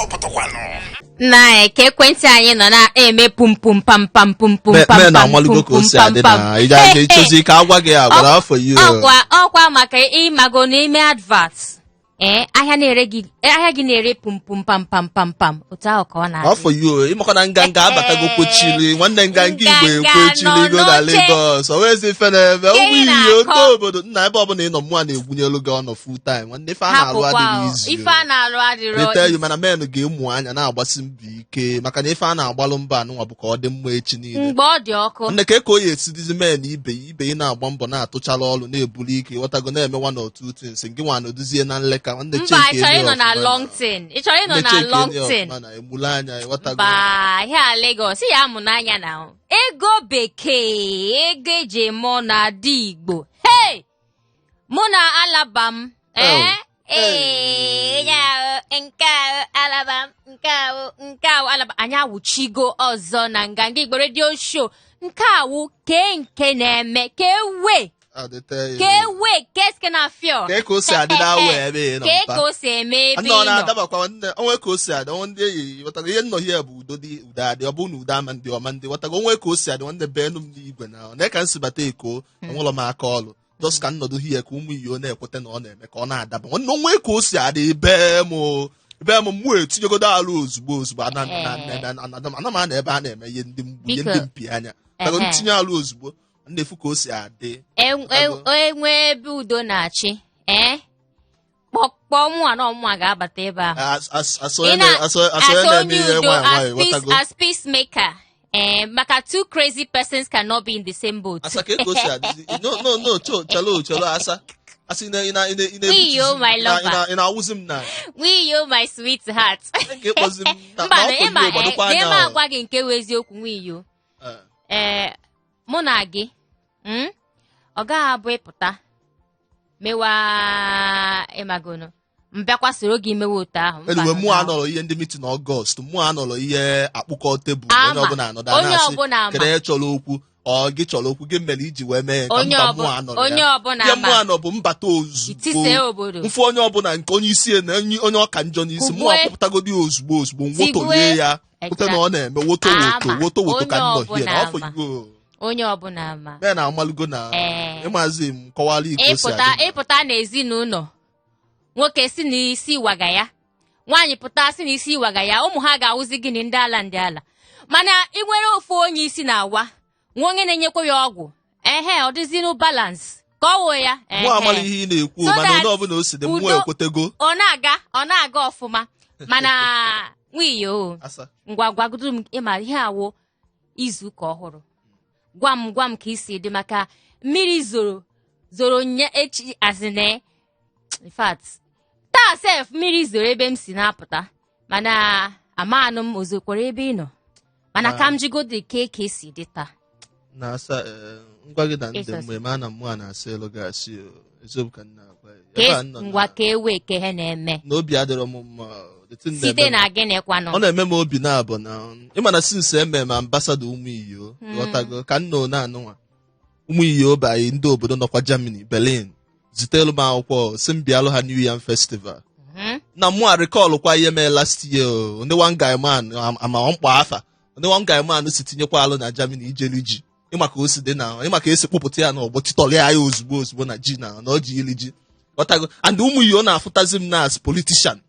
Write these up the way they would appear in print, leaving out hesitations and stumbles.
Ọ pụtakwanụ. Nna anyị, ka ekwentị anyị nọ na-eme pum pum pam pam pum pum pam Men pam amaligo pum ka o pum si pam adị pam. na ị ga ịchọzi ka agwa gị agwara afọ yi. Ọkwa maka ịmago n'ime advert, ee, ahịa na-ere gị, ahịa gị na-ere pum pum pam pam pam pam, otu ahụ ka ọ na-adị. Afọ yi, ịmakwa na nganga abatago kwochiri nwanne, nganga Igbo Nganga ekwochirigo nọ na n'oche. Lagos. O wezi ife na-eme ụmụ ị iyi na-akọ? ote obodo nna, ebe ọbụla ị nọ, mmụọ na-egwunyelu gị ọnọ full time. Nwanne, ife a na-alụ Hapụkwa adịghị o, izu. Ife a na-alụ adịrọ. They tell you, mana men ga-emu anya na-agbasi mbọ ike, maka na ife a na-agbalụ mbọ anụnwa bụ ka ọ dị mma echi niile. Mgbe ọ dị ọkụ. Nne, ka o ya esidizi men ibe ya, ibe ya na-agba mbọ, na-atụchala ọrụ, na-ebuli ike, ghọtago, na-eme one or two things, gị nwa nọdụzie na nleka, nwanne. Mba, Cheke ị chọrọ eni ịnọ na ọfụma. Long tin, ị chọrọ ịnọ Nne, na cheke long eni tin. ọfụma na emule anya, ịghọtago. Mba, ihe a Lagos ya amụ n'anya na ego bekee, ego eji eme ọ na-adị Igbo. Hey, mụ na alaba m, ee ee, onye ahụ nke ahụ alaba m, nke ahụ, nke ahụ alaba anyị awụchigo ọzọ na Nganga Igbo Radio Show. Nke awụ ke nke na-eme ka ewe I dey tell you. ka ewe ka esike na afịọ. Kee ka o si adị na awụ ebe ị nọ? Kee Mpa ka o si eme ebe nna, ọ ị nọ? na-adabakwa nne onwe ka o si adị, onwe ndị enyi, ghọtago, ihe nnọ here bụ udo dị, udo adị. Ọ bụrụ na udo ama ndị ọma ndị, ghọtago, onwe ka o si adị, nwanne, beenụ m n'igwe na na ka m si bata Eko, enwere m aka ọlụ, just ka nnọdụ hie ka ụmụ iyo na-ekweta na ọ na-eme ka ọ na-adaba. Nwanne, onwe ka o si adị, bee m bee m, mụ etinyegodo alụ ozugbo ozugbo. Ana m ana ebe a na-eme ihe ndị mgbu, ihe ndị mpi anya. Ghọtago, ntinye alụ ozugbo, na-efu ka o si adị. Enwe ebe udo na-achị, ee, kpọọ mụnwa na ọmụnwa ga-abata ebe ahụ. As onye As na-eme onye ihe udo, nwayọ as nwayọ, peace, ghọtago. as peacemaker, ee, maka two crazy persons cannot be in the same boat. Asa, ka o si adịzi? No, no, no, cho chalo chalo, asa, asị na ị na ị na ị na Wiyo, my lover. Ị na-awụzi m na Wiyo, my sweetheart. Nke ịkpọzi m na Mba, na na ọkụ ịma gị gbadokwa na anya ịma o. agwa gị nke wụ eziokwu, Wiyo. Ee, mụ na gị, ọ gaghị abụ ịpụta mewa ịmagono, mbịakwa soro gị mewe otu ahụ. Mba, Anyway, mụ na- anọrọ ihe ndị meeting August, mụ anọrọ ihe akpụkọ tebụl onye Ama. ọbụla anọdụ Onye na-asị ọbụla ama. kedu onye chọrọ okwu, ọ gị chọrọ okwu, gị mere iji wee mee ya ka Onye mba mụ anọrọ onye ya. ọbụla Ihe mụ ama. anọ bụ mbata ozugbo. Itise obodo. Mfu onye ọbụla nke onye isi na onye ọka njọ n'isi mụ Kugbe. akpọpụtagodi ya ozugbo ozugbo, Tigwe. nwotolie ya pụta na ọ na-eme woto woto Ama. woto woto ka Onye nnọ hie ọbụla na ọfọ ama. igo. Onye ọbụla ama. Mee na amalugo na ịmazi m kọwara iko si Ịpụta adị. Ịpụta n'ezinụlọ, nwoke si n'isi waga ya, nwaanyị pụta si n'isi waga ya, ụmụ ha ga-awụzi gịnị? Ndị ala, ndị ala. Mana ị nwere ofu onye isi na-awa, nwa onye na-enyekwa ya ọgwụ, ehe, ọ dịzinụ balance ka ọ wụ ya. Mụ amala ihe ị na-ekwu, So mana that onye ọbụla o si dị mụ ekwetego. Ọ na-aga ọfụma, mana nwiyo. Asa. Ngwa, gwagodo m, ịma ihe awụ izu ụka ọhụrụ, gwa m ka isi dị, maka mmiri zoro zoro nye echi azine. In fact, taa sef mmiri zoro ebe m si na-apụta, mana amanụ m ozokwara ebe ị nọ, mana ka m jigodi ke ka esi dị taa. Na asa, ngwa gị na ndị Ịsọsị. mgbe ma na mmụọ a na-asị elu ga-asị o, eziokwu ka m na-agwa ya. Ka Ebe a m nọ ngwa, ka ewe ke ihe na-eme. Na obi adịrọ m mma o. The thing Site na-eme na gịnị kwanụ? Ọ na-eme m obi na-abụ na ịma na since eme m ambassador ụmụ iyo, ghọtago, ka nna one anụnwa ụmụ iyo banyị ndị obodo nọkwa Germany, Berlin, zitelu m akwụkwọ si m bịalụ ha New Yam Festival. Na mụ a recall kwa ihe mee last year o, ndị one guy man ama mkpọ afa, ndị one guy man si tinyekwa alụ na Germany ijelu ji, ịma ka o si dị na ịma ka esi kpụpụta ya n'ọgbọ titọrọ ya ozugbo ozugbo na ji na ọ ji ili ji, ghọtago. And ụmụ iyo na-afụtazi m na as politician,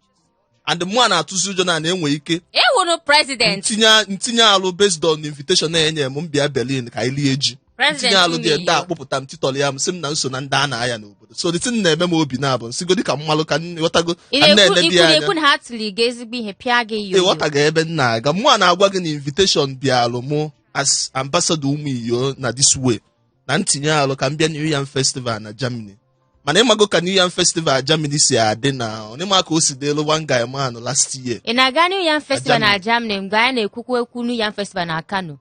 and mụ a na-atụzi ụjọ na na-enwe ike Ewuru president. Ntinye alụ based on invitation na-enye m mbịa Berlin ka anyị lie ji. President. Ntinye alụ dị ụmụ ndị iyo. akpụpụta m titọrọ ya m sị m na nso na ndị a na-aya n'obodo, so the thing na-eme m obi na-abụ nsigodi ka mmalụ ka m ghọtago Ị ka m na-ekwu na-enebi ikwu anya. Na-ekwu na ha tụrụ gị ezigbo ihe, pịa gị yoyo. Ịghọtaga ebe m na-aga? Mụ a na-agwa gị na invitation bịalụ mụ as ambassador ụmụ iyo na this way na ntinye alụ ka m bịa New Yam Festival na Germany, mana ịmago ka New Yam Festival Germany si adị na ịma ka o si dịlụ one guy man last year. Ị na-aga New Yam Festival na Germany. Germany mgbe anyị na-ekwukwu ekwu New Yam Festival na Kano?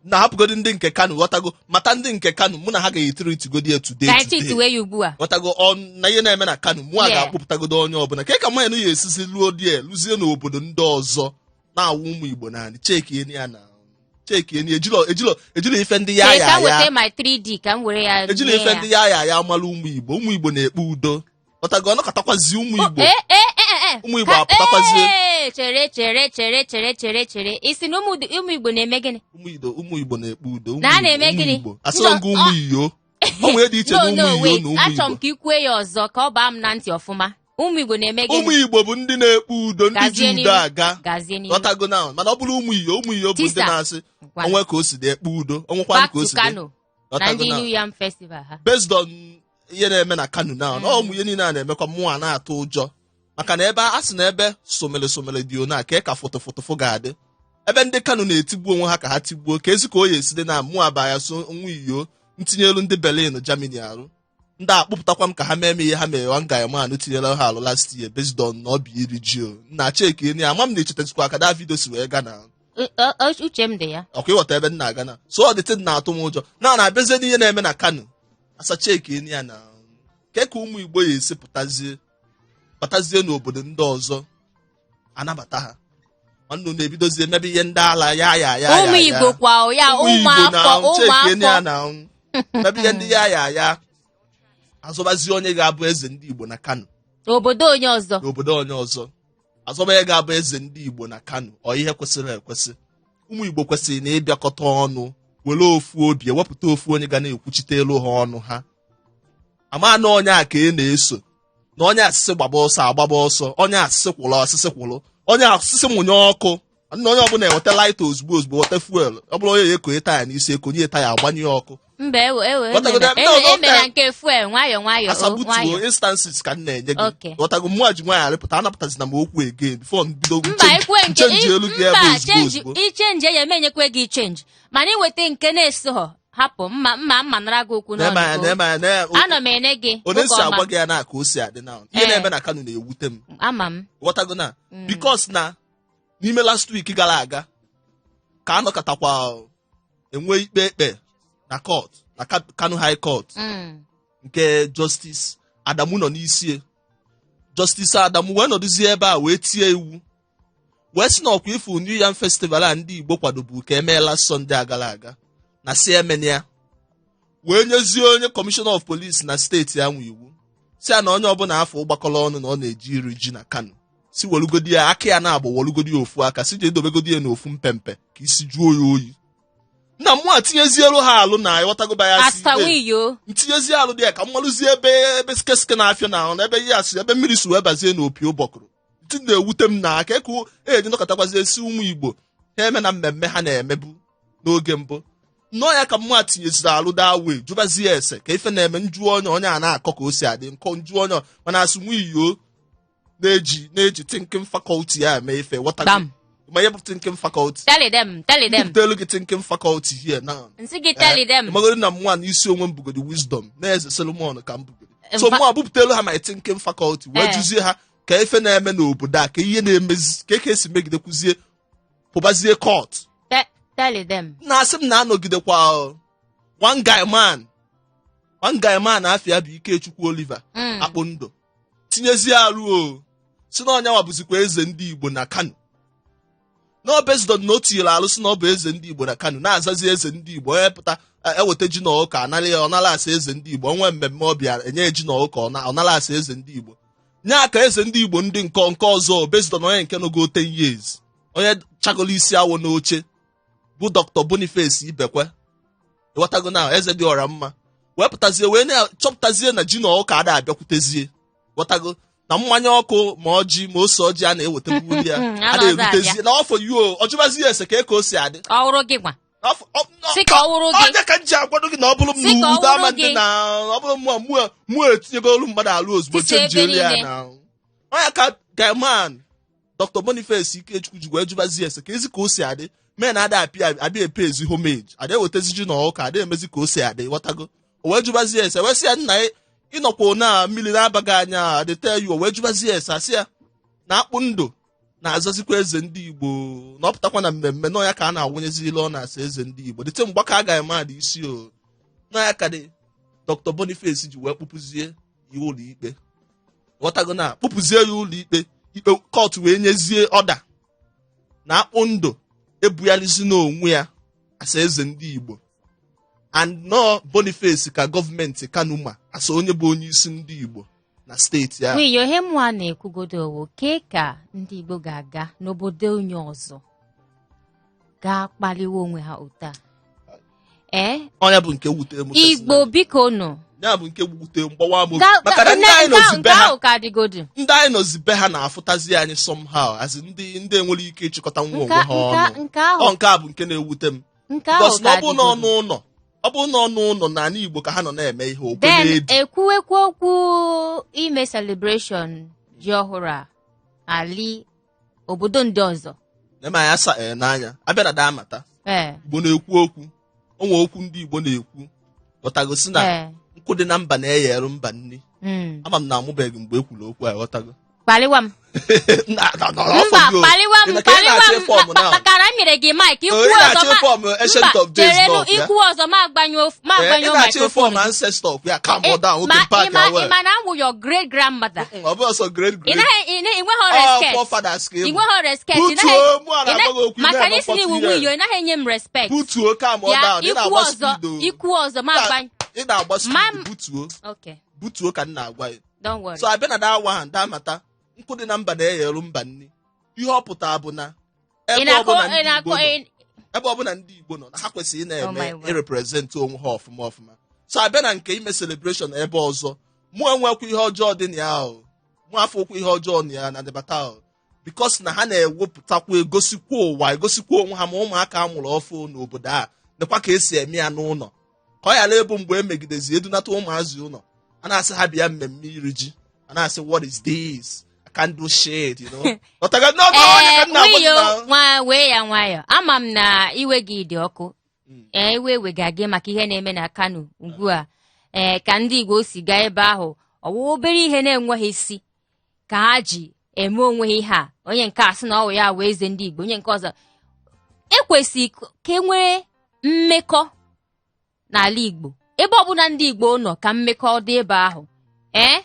Na-ahapụgodi ndị nke Kano, ghọtago, mata ndị nke Kano, mụ na ha ga-etiritigodo ya today. Ka anyị Today. tituwe ya ugbu a. Ghọtago, ọ na ihe na-eme na Kano, mụ a ga-akpụpụtagodo onye ọbụla ka mmanụ ya esizi luo die lụzie n'obodo ndị ọzọ na-awụ ụmụ Igbo naanị cheki eni ya na cheki eni ejilo ejilo ejilo ife ndị ya Chere ya ka m weta ya my 3D ka m were ya ejilo mee ife ya. ndị ya ya ya amalụ ụmụ Igbo. Ụmụ Igbo na-ekpe udo, ghọtago, ọnọkọtakwazi ụmụ Igbo Eh, eh, eh, eh, eh. ụmụ Igbo apụtakwazie. Ee, chere, chere, chere, chere, chere, chere. Ị sị na ụmụ Igbo na-eme gịnị? Ụmụ Igbo na-ekpe udo. Ụmụ Na a Igbo, na-eme ụmụ gịnị? Igbo. Asịrọ m gị ụmụ iyo. O nwere dị iche na No, ụmụ no, iyo wait. na ụmụ Achọrọ m Igbo. ka ị kwue ya ọzọ ka ọ baa m na ntị ọfụma. Ụmụ Igbo na-eme gịnị? Ụmụ Igbo bụ ndị na-ekpe udo, ndị ji Gazie udo n'ihu. aga. Gazie n'ihu. Ghọtago now? Mana ọ bụrụ ụmụ iyo, ụmụ iyo bụ ndị Tisa. na-asị Ngwa. onwe ka o si dị, ekpe udo, onwekwa Back ka o to si dị. Kano na Ghọtago ndị now? New Yam Festival ha. Based on ihe na-eme na Kano now, na ụmụ ihe niile a na-emekwa, mụnwa na-atụ ụjọ maka na ebe a sị na ebe somele somele dị ona ka ka fotofotofo ga-adị, ebe ndị Kano na-etigbu onwe ha ka ha tigbuo ka ezi ka o ya esi dị na mụ aba ya so nwa iyo ntinyelu ndị Berlin, Germany arụ ndị akpụpụtakwa m ka ha mee m ihe ha mere one guy man tinyere ha alụ last year based on na ọ bụ iri ji o na cheki ya ama m na-echetazikwa aka that video si wee gaa na Uche m dị ya. Ọkwa ịghọta ebe m na-aga na so ọ dịtị na-atụ m ụjọ na na-abịazie n'ihe na-eme na Kano asa cheki ya na ke ka ụmụ Igbo ya esi pụtazie batazie n'obodo ndị ọzọ anabata ha, nwanne, na-ebidozie mebe ihe ndị ala ya ya ya ya. Ụmụ ya. Igbo kwa o, ya ụmụ Igbo na ụmụafọ cheki ya ụmụafọ na mebe ihe ndị ya ya ya, azọbazie onye ga-abụ eze ndị Igbo na Kano. Obodo onye ọzọ. N'obodo onye ọzọ, azọba onye ga-abụ eze ndị Igbo na Kano. Ọ ihe kwesịrị ekwesị? Ụmụ Igbo kwesịrị na ịbịakọta ọnụ, were ofu obi ewepụta ofu onye ga na-ekwuchite elu ha ọnụ ha, ama na onye a ka ị na-eso, na onye asịsị gbaba ọsọ agbaba ọsọ, onye asịsị kwụrụ asịsị kwụrụ, onye asịsị mụnye ọkụ na onye ọbụla eweta lighter ozugbo ozugbo, weta fuel, ọ bụrụ onye ya ekonye taya n'isi, ekonye taya, agbanye ya ọkụ. Mba, ewe ewe. Ghọtago emere na- no, emere nke fuel nwayọ nwayọ o, asabutuo nwayọ. Instances ka m na-enye gị. Ghọtago? Mmụọ ji nwaanyị arịpụta, anapụtazina m okwu again before m bido. Mba, ikwe nke change elu gị ebe mba ozugbo change ozugbo. Ichange ya emenyekwe gị change, mana iweta nke na-esoghọ, hapụ mma mma mma nara gị okwu na-eme anya n'ọnụ. Na-eme anya na Anọ m ene gị. Onye Nwoke si ọma. agwa gị ya na ka o si adị na ihe na-eme na Kano na-ewute m. Ama m. Ghọtago na because na n'ime last week gara aga ka anọkọtakwa enwe ikpe ekpe na court na Kano High Court nke Justice Adamu nọ n'isi. Justice Adamu wee nọdụzie ebe a wee tie iwu wee sị na ọkwa ifu New Yam Festival a ndị Igbo kwadobu ka emeela Sunday a gara aga na si emena ya, wee nyezie onye Commissioner of Police na steeti ahụ iwu si ya na onye ọbụla afọ gbakọrọ ọnụ na ọ na-eji iri ji na Kano, si welugodi ya aka ya na-abụ, welugodi ya ofu aka, si jee dobegodi ya n'ofu mpempe ka isi juo ya oyi na mmụọ tinyezielu ha alụ na ịghọtagoba ya si Astawiyo. Ntinyezie alụ dị ya ka mmalụzie ebe ebe skeske na-afịa na ahụ na ebe ihe asị ebe mmiri si wee bazie n'opi ụbọkụrụ ntị na-ewute m na aka eku eji nọkọtakwazie esi ụmụ Igbo ha eme na mmemme ha na-emebu n'oge mbụ nnọọ ya ka mma tinyeziri alụ daa wee jụbazie ese ka ife na-eme nju onye onye a na-akọ ka o si adị nkọ nju onye, mana asị nwa iyo na-eji thinking faculty ya eme ife ghọtago? Gbam. Ma ihe bụ thinking faculty? Tell them, tell them. Mbupụta elu gị thinking faculty here now. Nsị gị tell them. Magoro na mụnwa na isi onwe m bugodi wisdom na eze Solomon ka m bugodi so Mfa- mụnwa bupụtelu ha my thinking faculty wee jụzie ha ka ife na-eme n'obodo a, ka ihe na-emezi ka esi megidekwuzie pụbazie court. Tell them. Na-asị m na anọgidekwa one guy man afịa bụ Ikechukwu Oliver akpụ ndụ tinyezie arụ o si na ọnyanwa bụzikwa eze ndị Igbo na Kano na based on na o tinyere alụ si na ọ bụ eze ndị Igbo na Kano, na-azazi eze ndị Igbo, onye pụta eweta ji na ụka anara ya, ọ nara asa eze ndị Igbo, onwe mmemme ọ bịara enye ji na ụka, ọ nara asa eze ndị Igbo nye aka eze ndị Igbo ndị nke ọzọ based on onye nke nogo 10 years, onye chagolo isi awọ n'oche bụ Dr. Boniface Ibekwe, ịghọtago na eze dị ọra mma wee pụtazie wee na-chọpụtazie na ji na ọka ada abịakwutezie, ghọtago, na mmanya ọkụ ma ọjị ma ose ọjị a na-ewetabu ya a anọzi. Na-erutezie na ọfọ yuo ọjụbazie ese ka o si adị. Ọ wụrụ gị gwa. Afọ Sị ka ọ wụrụ gị. Ọnya ka m ji akwado gị na ọ bụrụ m Sị ka na ọ udo ama wụrụ ndị gị. na ọ bụrụ mụ etinyego olu mmadụ alụ ozugbo. Tisa ebe change elu ya niile. na ọnya ka gaiman Dr. Boniface Ikechukwu ji wee jụbazie ese ka ezi ka o si adị mee na ada apịa abịa epe ezi homage, ada ewetezi ji na ọka, ada emezi ka o si adị, ghọtago? O wee jụbazie ese wee sị ya, nna ya ịnọkwa na mmiri na-abaghị anya adị tell you. O wee jụbazie ese, asị ya na akpụ ndụ na-azazikwa eze ndị Igbo, na ọ pụtakwa na mmemme nọ ya ka a na-awụnyezi ile ọ na-asa eze ndị Igbo dịte mgbaka agaghị mmadụ isi o nọ ya ka dị Dr. Boniface ji wee kpụpụzie ya ụlọ ikpe, ghọtago, na kpụpụzie ya ụlọ ikpe, ikpe court wee nyezie ọda na akpụ ndụ ebugharịzi n'onwe ya asa eze ndị Igbo and nọ Boniface ka gọọmenti Kano ma asa onye bụ onye isi ndị Igbo. Na steeti ahụ. Nwiyo, ihe mụa na-ekwugodo wụ ke ka ndị Igbo ga-aga n'obodo onye ọzọ gaa kpaliwe onwe ha ụta ee. Ọ nya bụ nke wute m. Igbo, biko nụ. Ya bụ nke wute m, gbawa m obi. Maka na ndị anyị nọzi nke be ha ahụ ka dịgodu. Ndị anyị nọzi be ha na-afụtazi anyị somehow as ndị enwere ike ịchịkọta nwa onwe ha ọnụ. Nke ahụ Ọ nke a bụ nke na-ewute m. Nke ahụ Because na ka ọ bụ na dịgodu. ọnụ ụlọ, ọ bụ na ọnụ ụlọ n'ala Igbo ka ha nọ na-eme ihe okwe Then na-ebi. ekwuwekwu okwu ime celebration ji ọhụrụ a ali obodo ndị ọzọ. Na-eme anyị asa ee n'anya abịa na daa mata. Igbo na-ekwu okwu, onwe okwu ndị Igbo na-ekwu, ghọtago, si na nkụ dị na mba na-egherụ mba nri. Ama m na amụbeghị mgbe e kwuru okwu a, ghọtago. Kpaliwa m. Na afọ Mba, gị o. kpaliwa m. Ị na- ka ị Kpaliwa na-achọ m. ịform now? Maka na m nyere gị mic Oh, ikwu ị ọzọ na-achọ ma ịform Ancient Mba, of Days cherenụ, nọ ya. ikwu ọzọ ma Eh, ị agbanyụ na-achọ microphone ịform gị. ancestor of ya, calm down, nwoke. Ma Park ịma away. ịma na m wụ your great grandmother. Ọ bụ ọsọ great Ị great. naghị ị naghị- ị nweghị Ọ respect. forefathers ka ị Ị bụ. nweghị respect. Ị naghị Butuo mụ a ị naghị- na-agwa gị okwu, ị Maka na na-eme isi na iwu 40 years. nwunye, ị naghị enye m respect. Butuo, calm Ya down. Ị ikwu na-agba ọzọ speed o. Ikwu ọzọ ma agbanyụ. Ị na-agba speed. Butuo. Okay. Butuo ka m na-agwa gị. Don't worry. So abịa na that one, that mata nkụ dị na mba na-egheru mba nri, ihe ọ pụtara bụ na Ị ebe na-akọ ọbụla ị ndị na-akọ Igbo nọ, ebe ọbụla ndị Igbo nọ, na ha kwesịrị ị Oh my na-eme word. ịrepresent onwe ha ọfụma ọfụma. So abịa na nke ime celebration ebe ọzọ, mụ enwekwa ihe ọjọọ dị na ya o. Mụ afọkwa ihe ọjọọ na ya na debata o, because na ha na-ewepụtakwa, egosikwa ụwa, egosikwa onwe ha, ma ụmụaka a mụrụ ọfụ n'obodo a, nekwa ka esi eme ya n'ụlọ, ka ọ ghara ịbụ mgbe emegidezi edunata ụmụazị ụlọ, a na-asị ha bịa mmemme iri ji, a na-asị, "What is this? I can't do shit." Ọtaga no no onye ka m na-agwa gị Nwayọ na nwa, wee ya nwayọ. Ama m na iwe gị dị ọkụ. Ee, iwe wega gị maka ihe na-eme na Kano ugbu a, ee, ka ndị Igbo si gaa ebe ahụ, ọwụ obere ihe na-enweghị isi ka ha ji eme onwe ha ihe a. Onye nke a sị na ọ wụ ya wee eze ndị Igbo, onye nke ọzọ. Ekwesị ka e nwere mmekọ n'ala Igbo, ebe ọbụla ndị Igbo nọ, ka mmekọ dị ebe ahụ. Ee,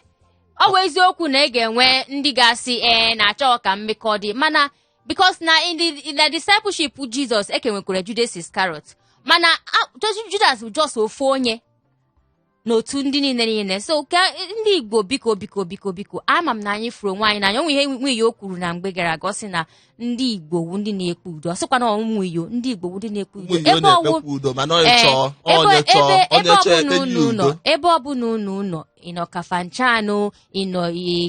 ọ bụ eziokwu na ị ga-enwe ndị ga-asị ee na-achọ ka mmekọ dị, mana because na in the discipleship Jesus ekenwekwara Judas Iscariot, mana Judas bụ just ofu onye n'otu ndị niile. So ka ndị Igbo, biko, biko, biko, biko, ama m na anyị fụrụ onwe anyị n'anya. Onwe ihe nwunye o kwuru na mgbe gara aga, ọ sị na ndị Igbo wụ ndị na-ekpe udo. Ọ sịkwa na ọmụmụ iyo, ndị Igbo wụ ndị na-ekpe udo. Ụmụ Igbo Ebe ọwụ na-ekpekwa udo, mana onye Ee, chọọ ebe onye chọọ ebe ebe onye chọọ ọbụla ekenye unu nọ, udo. Ebe ọbụla unu nọ, ị nọ Kafanchan, ị nọ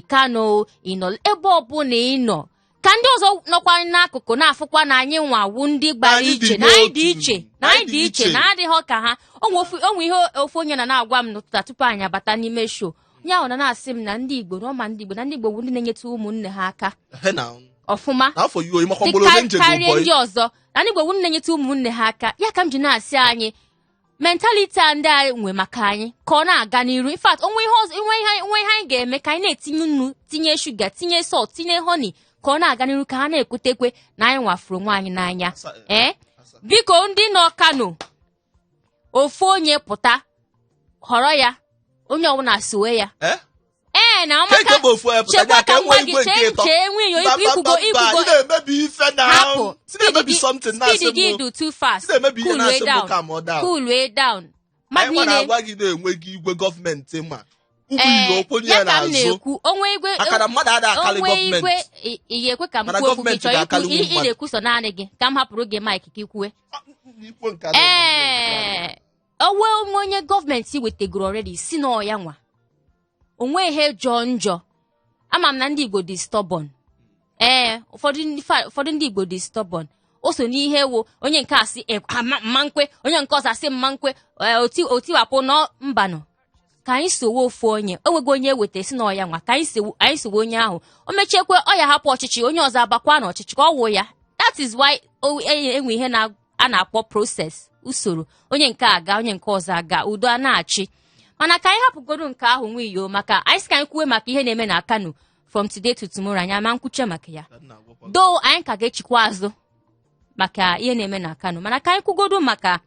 Kano, ị nọ ebe ọbụla ị nọ, ka ndị ọzọ nọkwa n'akụkụ na-afụkwa na anyị nwawu ndị gbara Na anyị dị iche, na anyị dị n'otu. iche, na anyị dị iche, na adịghọ ka ha. Onwe ihe ofu onye na na-agwa m n'ụtụtụ a tupu anyị abata n'ime show. Onye ahụ na na-asị m na ndị Igbo, na ọma ndị Igbo, na ndị Igbo bụ ndị na-enyetụ ụmụnne ha aka He na ọfụma n'afọ yi oyi makwa dị mgboro onye njem karịa ụbọyị. ndị ọzọ, na ndị Igbo bụ ndị na-enyetụ ụmụnne ha aka. Ya ka m ji na-asị anyị, mentality a ndị a nwe maka anyị, ka ọ na-aga n'iru. In fact, onwe ihe ọzọ, onwe ihe anyị ga-eme ka anyị na-etinye nnu, tinye shuga, tinye salt, tinye honey, ka ọ na-aga n'iru, ka ha na-ekwetekwe na anyị nwafuru onwe anyị n'anya. Ee, biko, ndị nọ Kano, ofu onye pụta họrọ ya, onye ọbụla sowe ya. Eh? Ee, na Ke ọmaka nke bụ ofu onye pụta Chekwa ya ka ka m enwee gwa gị. igwe nke Chee ịtọ. chee nwunye. Mba, mba, Ikwugo mba, ikwugo. ị na-emebi ife na Hapụ. ị na-emebi something na-asị Speed gị m dị too fast. ị na-emebi ihe Cool na-asị m down. calm down. Cool down. Mmadụ Anyị gwara niile agwa gị na-enwe gị igwe gọọmenti ma ụmụ Ee, Igbo okwenye ya ya ka m n'azụ na-ekwu, onwe igwe maka na mmadụ ada akarị onwe igwe gọọmenti. Ị ga-ekwe ka m Mana kwuo okwu gị? gọọmenti Chọọ ikwu ga-akarịwu ị mmadụ. na-ekwu sọ naanị gị, ka m hapụrụ gị mic ka ị kwue. Ikwu nke a na- Ee, onwe onwe onye gọọmenti wetegoro already si na ọ ya nwa onwe ihe jọọ njọ. Ama m na ndị Igbo dị stubborn. Ee, ụfọdụ ndị Igbo dị stubborn. O so n'ihe wo onye nke a sị mma nkwe, onye nke ọzọ asị mma nkwe. Ee, otiwapụ nọ mbanụ. Ka anyị sowe ofu onye. O nwego onye eweta si na ọ ya nwa, ka anyị sowe onye ahụ. O mechiekwe, ọ ya hapụ ọchịchị, onye ọzọ abakwa n'ọchịchị ka ọ wụ ya. That is why enwe ihe a na-akpọ process, usoro. Onye nke aga, onye nke ọzọ aga, udo a na-achị. Mana ka anyị hapụgodo nke ahụ, nwiyo, maka anyị sị ka anyị kwuwe maka ihe na-eme na Kano from today to tomorrow, anyị ama nkwuche maka ya. Do anyị ka ga-echikwa azụ maka ihe na-eme na Kano, mana ka anyị kwugodo maka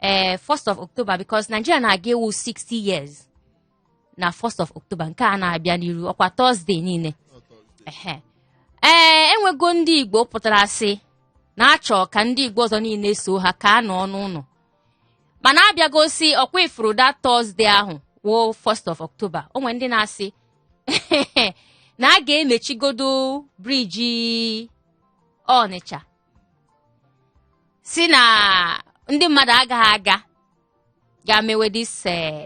ee 1st of October, because Nigeria na-aga ewu 60 years na 1st of October nke a na-abịa n'iru, ọkwa Thursday niile. Ehe. Ee, enwego ndị Igbo pụtara sị na-achọ ka ndị Igbo ọzọ niile so ha ka a nọ n'ụlọ, mana abịagosi ọkwa ifuru that Thursday ahụ wụ 1st of October, o nwere ndị na-asị Na a ga-emechigodo bridge Ọnịcha, si na ndị mmadụ agaghị aga ga mewe this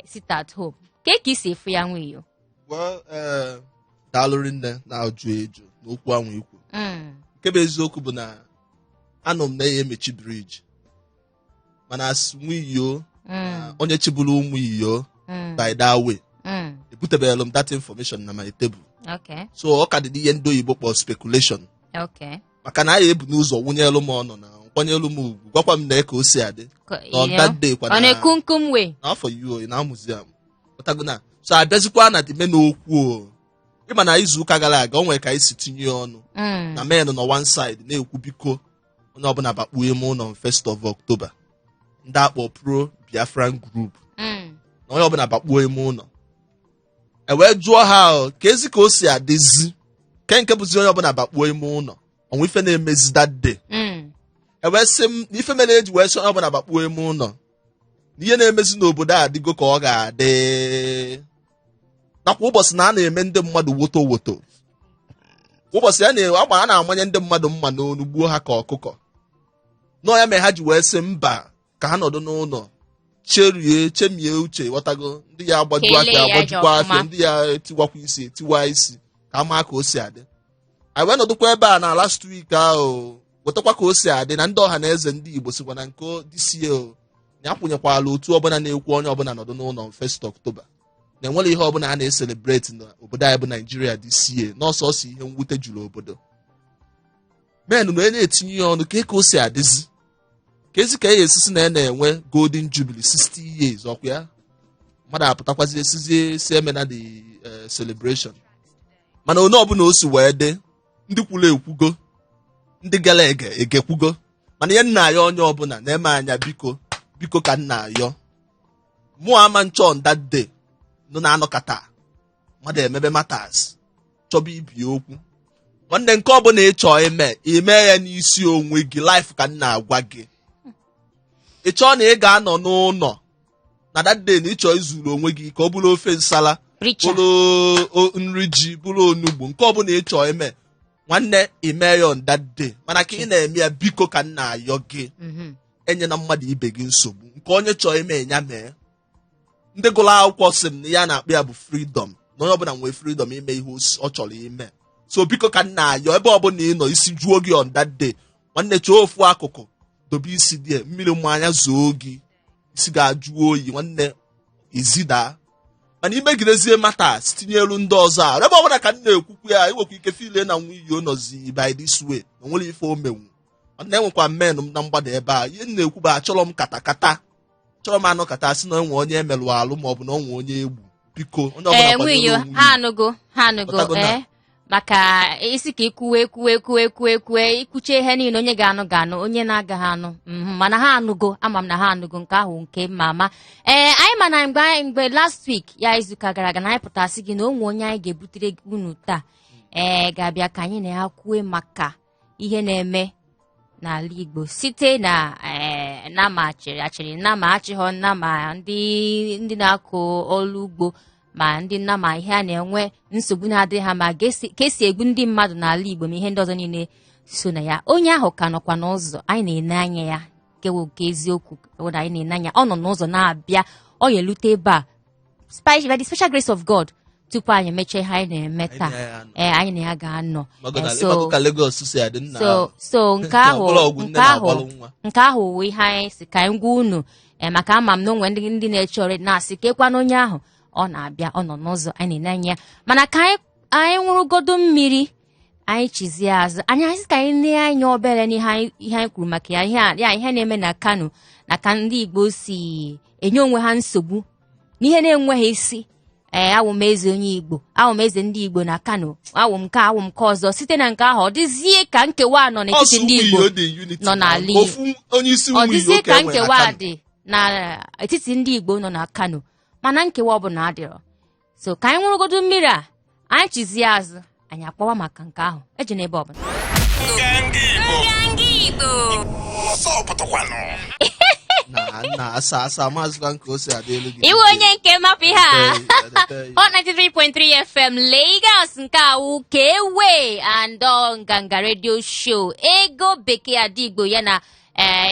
sit at home. Ke ka i si efu ya, Nwiyo? Well, daalụ rinne na ajụ eju n'okwu ahụ ikwu. Nke bụ eziokwu bụ na anọ m na ya emechi bridge, mana as Nwiyo, onye chịburu ụmụ iyo by that way, ebutebeghị m that information na my table. So ọ ka dị n'ihe ndị oyibo kpọrọ speculation, maka na a ya ebu n'ụzọ wụnyelu m ọnụ na kwanyelu m ugwu, gwakwa m na ka o si adị na on that day kwa ọ na-eku nkum wee n'afọ yuo na museum pụtago na so abịazikwa na the main okwu o. Ịma na izu ụka gara aga, o nwere ka anyị si tinye ọnụ na men nọ one side na-ekwu, biko, onye ọbụla bakpuo ime ụlọ 1st of October, ndị akpọ pro Biafran group, na onye ọbụla bakpuo ime ụlọ. E wee jụọ ha o, ka ezi ka o si adịzi ke nke bụzi onye ọbụla bakpuo ime ụlọ, onwe ife na-emezi that day? E wee sị m na ife mere eji wee sị onye ọbụla bakpuo ime ụlọ, na ihe na-emezi n'obodo a adịgo ka ọ ga-adị, nakwa ụbọchị na a na-eme ndị mmadụ woto woto, ụbọchị a na-agba, a na-amanye ndị mmadụ mma n'onu, gbuo ha ka ọkụkọ. Nọọ ya mere ha ji wee sị mba, ka ha nọdụ n'ụlọ cherie, chemie uche, ghọtago, ndị ya agbaju Kelee afịa ya agbajukwa aja afịa, ọfụma. Ndị ya etiwakwa isi etiwa isi, ka a maa ka o si adị. Anyị wee nọdụkwa ebe a na last week ahụ, wetakwa ka o si adị na ndị ọha na eze ndị Igbo sikwa na nke DCA o, na ya kwụnyekwala otu ọbụla na-ekwu onye ọbụla nọdụ n'ụlọ 1st October, na enwere ihe ọbụla a na-ecelebrate n'obodo anyị bụ Naijiria DCA, n'ọsọsọ ihe mwute juru obodo. Men na onye na-etinye ya ọnụ ka o si adịzi, ka ezi ka e esisi na ya na-enwe golden jubilee 60 years, ọkwa ya mmadụ apụtakwazi esizie si eme na the celebration. Mana onye ọbụla o si wee dị, ndị kwuru ekwugo, ndị gara ege egekwugo. Mana ihe nna ya, onye ọbụla na-eme anya, biko, biko, ka nna ayọ mụ ama nchọ on that day nọ na-anọkọta mmadụ emebe matters, chọba ibi okwu. Nwanne, nke ọbụla ị chọọ ime, ime ya n'isi onwe gị. Life ka m na-agwa gị. Ị chọọ na ị ga-anọ n'ụlọ na that day, na ị chọọ izuru onwe gị ka ọ bụrụ ofe nsala, Richa. bụrụ nri ji, bụrụ onugbu, nke ọbụla ị chọọ ime, nwanne, ime ya on that day. Mana ka ị na-eme ya, biko, ka m na-ayọ gị, enyela mmadụ ibe gị nsogbu. Nke onye chọọ ime ya mee. Ndị gụrụ akwụkwọ sị m na ya na-akpọ ya bụ freedom, na onye ọbụla nwere freedom ime ihe ọ chọrọ ime. So biko, ka m na-ayọ, ebe ọbụla ị nọ, isi juo gị on that day, nwanne, chọọ ofu akụkụ dobe isi dị, mmiri mmanya zoo gị, isi ga-ajụ oyi, nwanne, izida. Mana imegidezie matters tinyelu ndị ọzọ arụ, ebe ọbụla ka m na-ekwukwu ya, inwekwa ike file na nwa nọzi by this way, na onwere ife o menwu. Nwanne, enwekwa men m na mgbada ebe a. Ihe m na-ekwu bụ, achọrọ m katakata, chọrọ m anọkata sị na onwe onye emelụ alụ maọbụ na onwe onye egbu. Biko, onye ọbụla Ee, kwanyere Nwiyo, onwe ha ugwu. anụgo, ha anụgo. Ọtago na? Ee, maka isi ka ikwuwe ekwuwe ekwuwe ekwuwe ekwuwe, ikwuche ihe niile, onye ga-anụ ga-anụ, onye na-agaghị anụ. Mana ha anụgo, ama m na ha anụgo nke ahụ nke ma ama. Ee, anyị ma na mgbe last week ya, izuụka gara aga, na anyị pụtasị gị na onwe onye anyị ga-ebutere unu taa, ee, ga-abịa ka anyị na ya kwue maka ihe na-eme n'ala Igbo site na ee nama achịrị achịrị, nama achịghọ, nama ndị na-akọ ọrụ ugbo, ma ndị nama ihe a na-enwe nsogbu na-adị ha, ma ka esi egbu ndị mmadụ n'ala Igbo, ma ihe ndị ọzọ niile so na ya. Onye ahụ ka nọkwa n'ụzọ, anyị na-ene anya ya. Kewo nke eziokwu bụ na anyị na-ene anya, ọ nọ n'ụzọ na-abịa, ọ ya elute ebe a by the special grace of God tupu anyị emechaa ihe anyị na-eme Anyị taa. na ya anọ. Ee, anyị na ya ga-anọ. Mago na Ee, so ịmago ka Lagos si adị nna so ahụ. so nke ahụ Ọbụla ọgwụ nne nke ahụ na-agbalụ nwa. Nke ahụ wụ ihe anyị si ka anyị gwa unu. Ee, maka ama m na onwe ndị na-eche ọrịa na-asị ka ekwana onye ahụ ọ na-abịa, ọ nọ n'ụzọ, anyị na-ene anya ya. Mana ka anyị nwụrụgodo mmiri, anyị chizie azụ, anyị asị ka anyị nee anya obere n'ihe anyị kwuru maka ya, ihe a- ya ihe na-eme na Kano, na ka ndị Igbo si enye onwe ha nsogbu n'ihe na-enweghị isi. Ee, awụ m eze onye Igbo, awụ m eze ndị Igbo na Kano, awụ m nke, awụ m nke ọzọ. Site na nke ahụ, ọ dịzie ka nkewa nọ n'etiti Ọsọ ndị ụmụ Igbo iyo dị unity nọ na n'ala Igbo. Ofu onye isi Ọ ụmụ iyo dịzie ka ka e nwere na nkewa Kano. dị n'etiti ndị Igbo nọ na Kano, mana nkewa ọbụla adịrọ. So ka anyị nwụrụgodo mmiri a, anyị chizie azụ, anyị akpọwa maka nke ahụ eji n'ebe ọbụla. Nganga Igbo. Nganga Igbo. Ọsọ pụtakwanụ. Na na asa asa maazịkwa nke o si adị elu gị. Iwe onye nke mapụ ihe a. Tell you. Hot 93.3 FM Lagos, nke awụ kewe and ọ Nganga Radio Show, Ego Bekee Adigbo ya na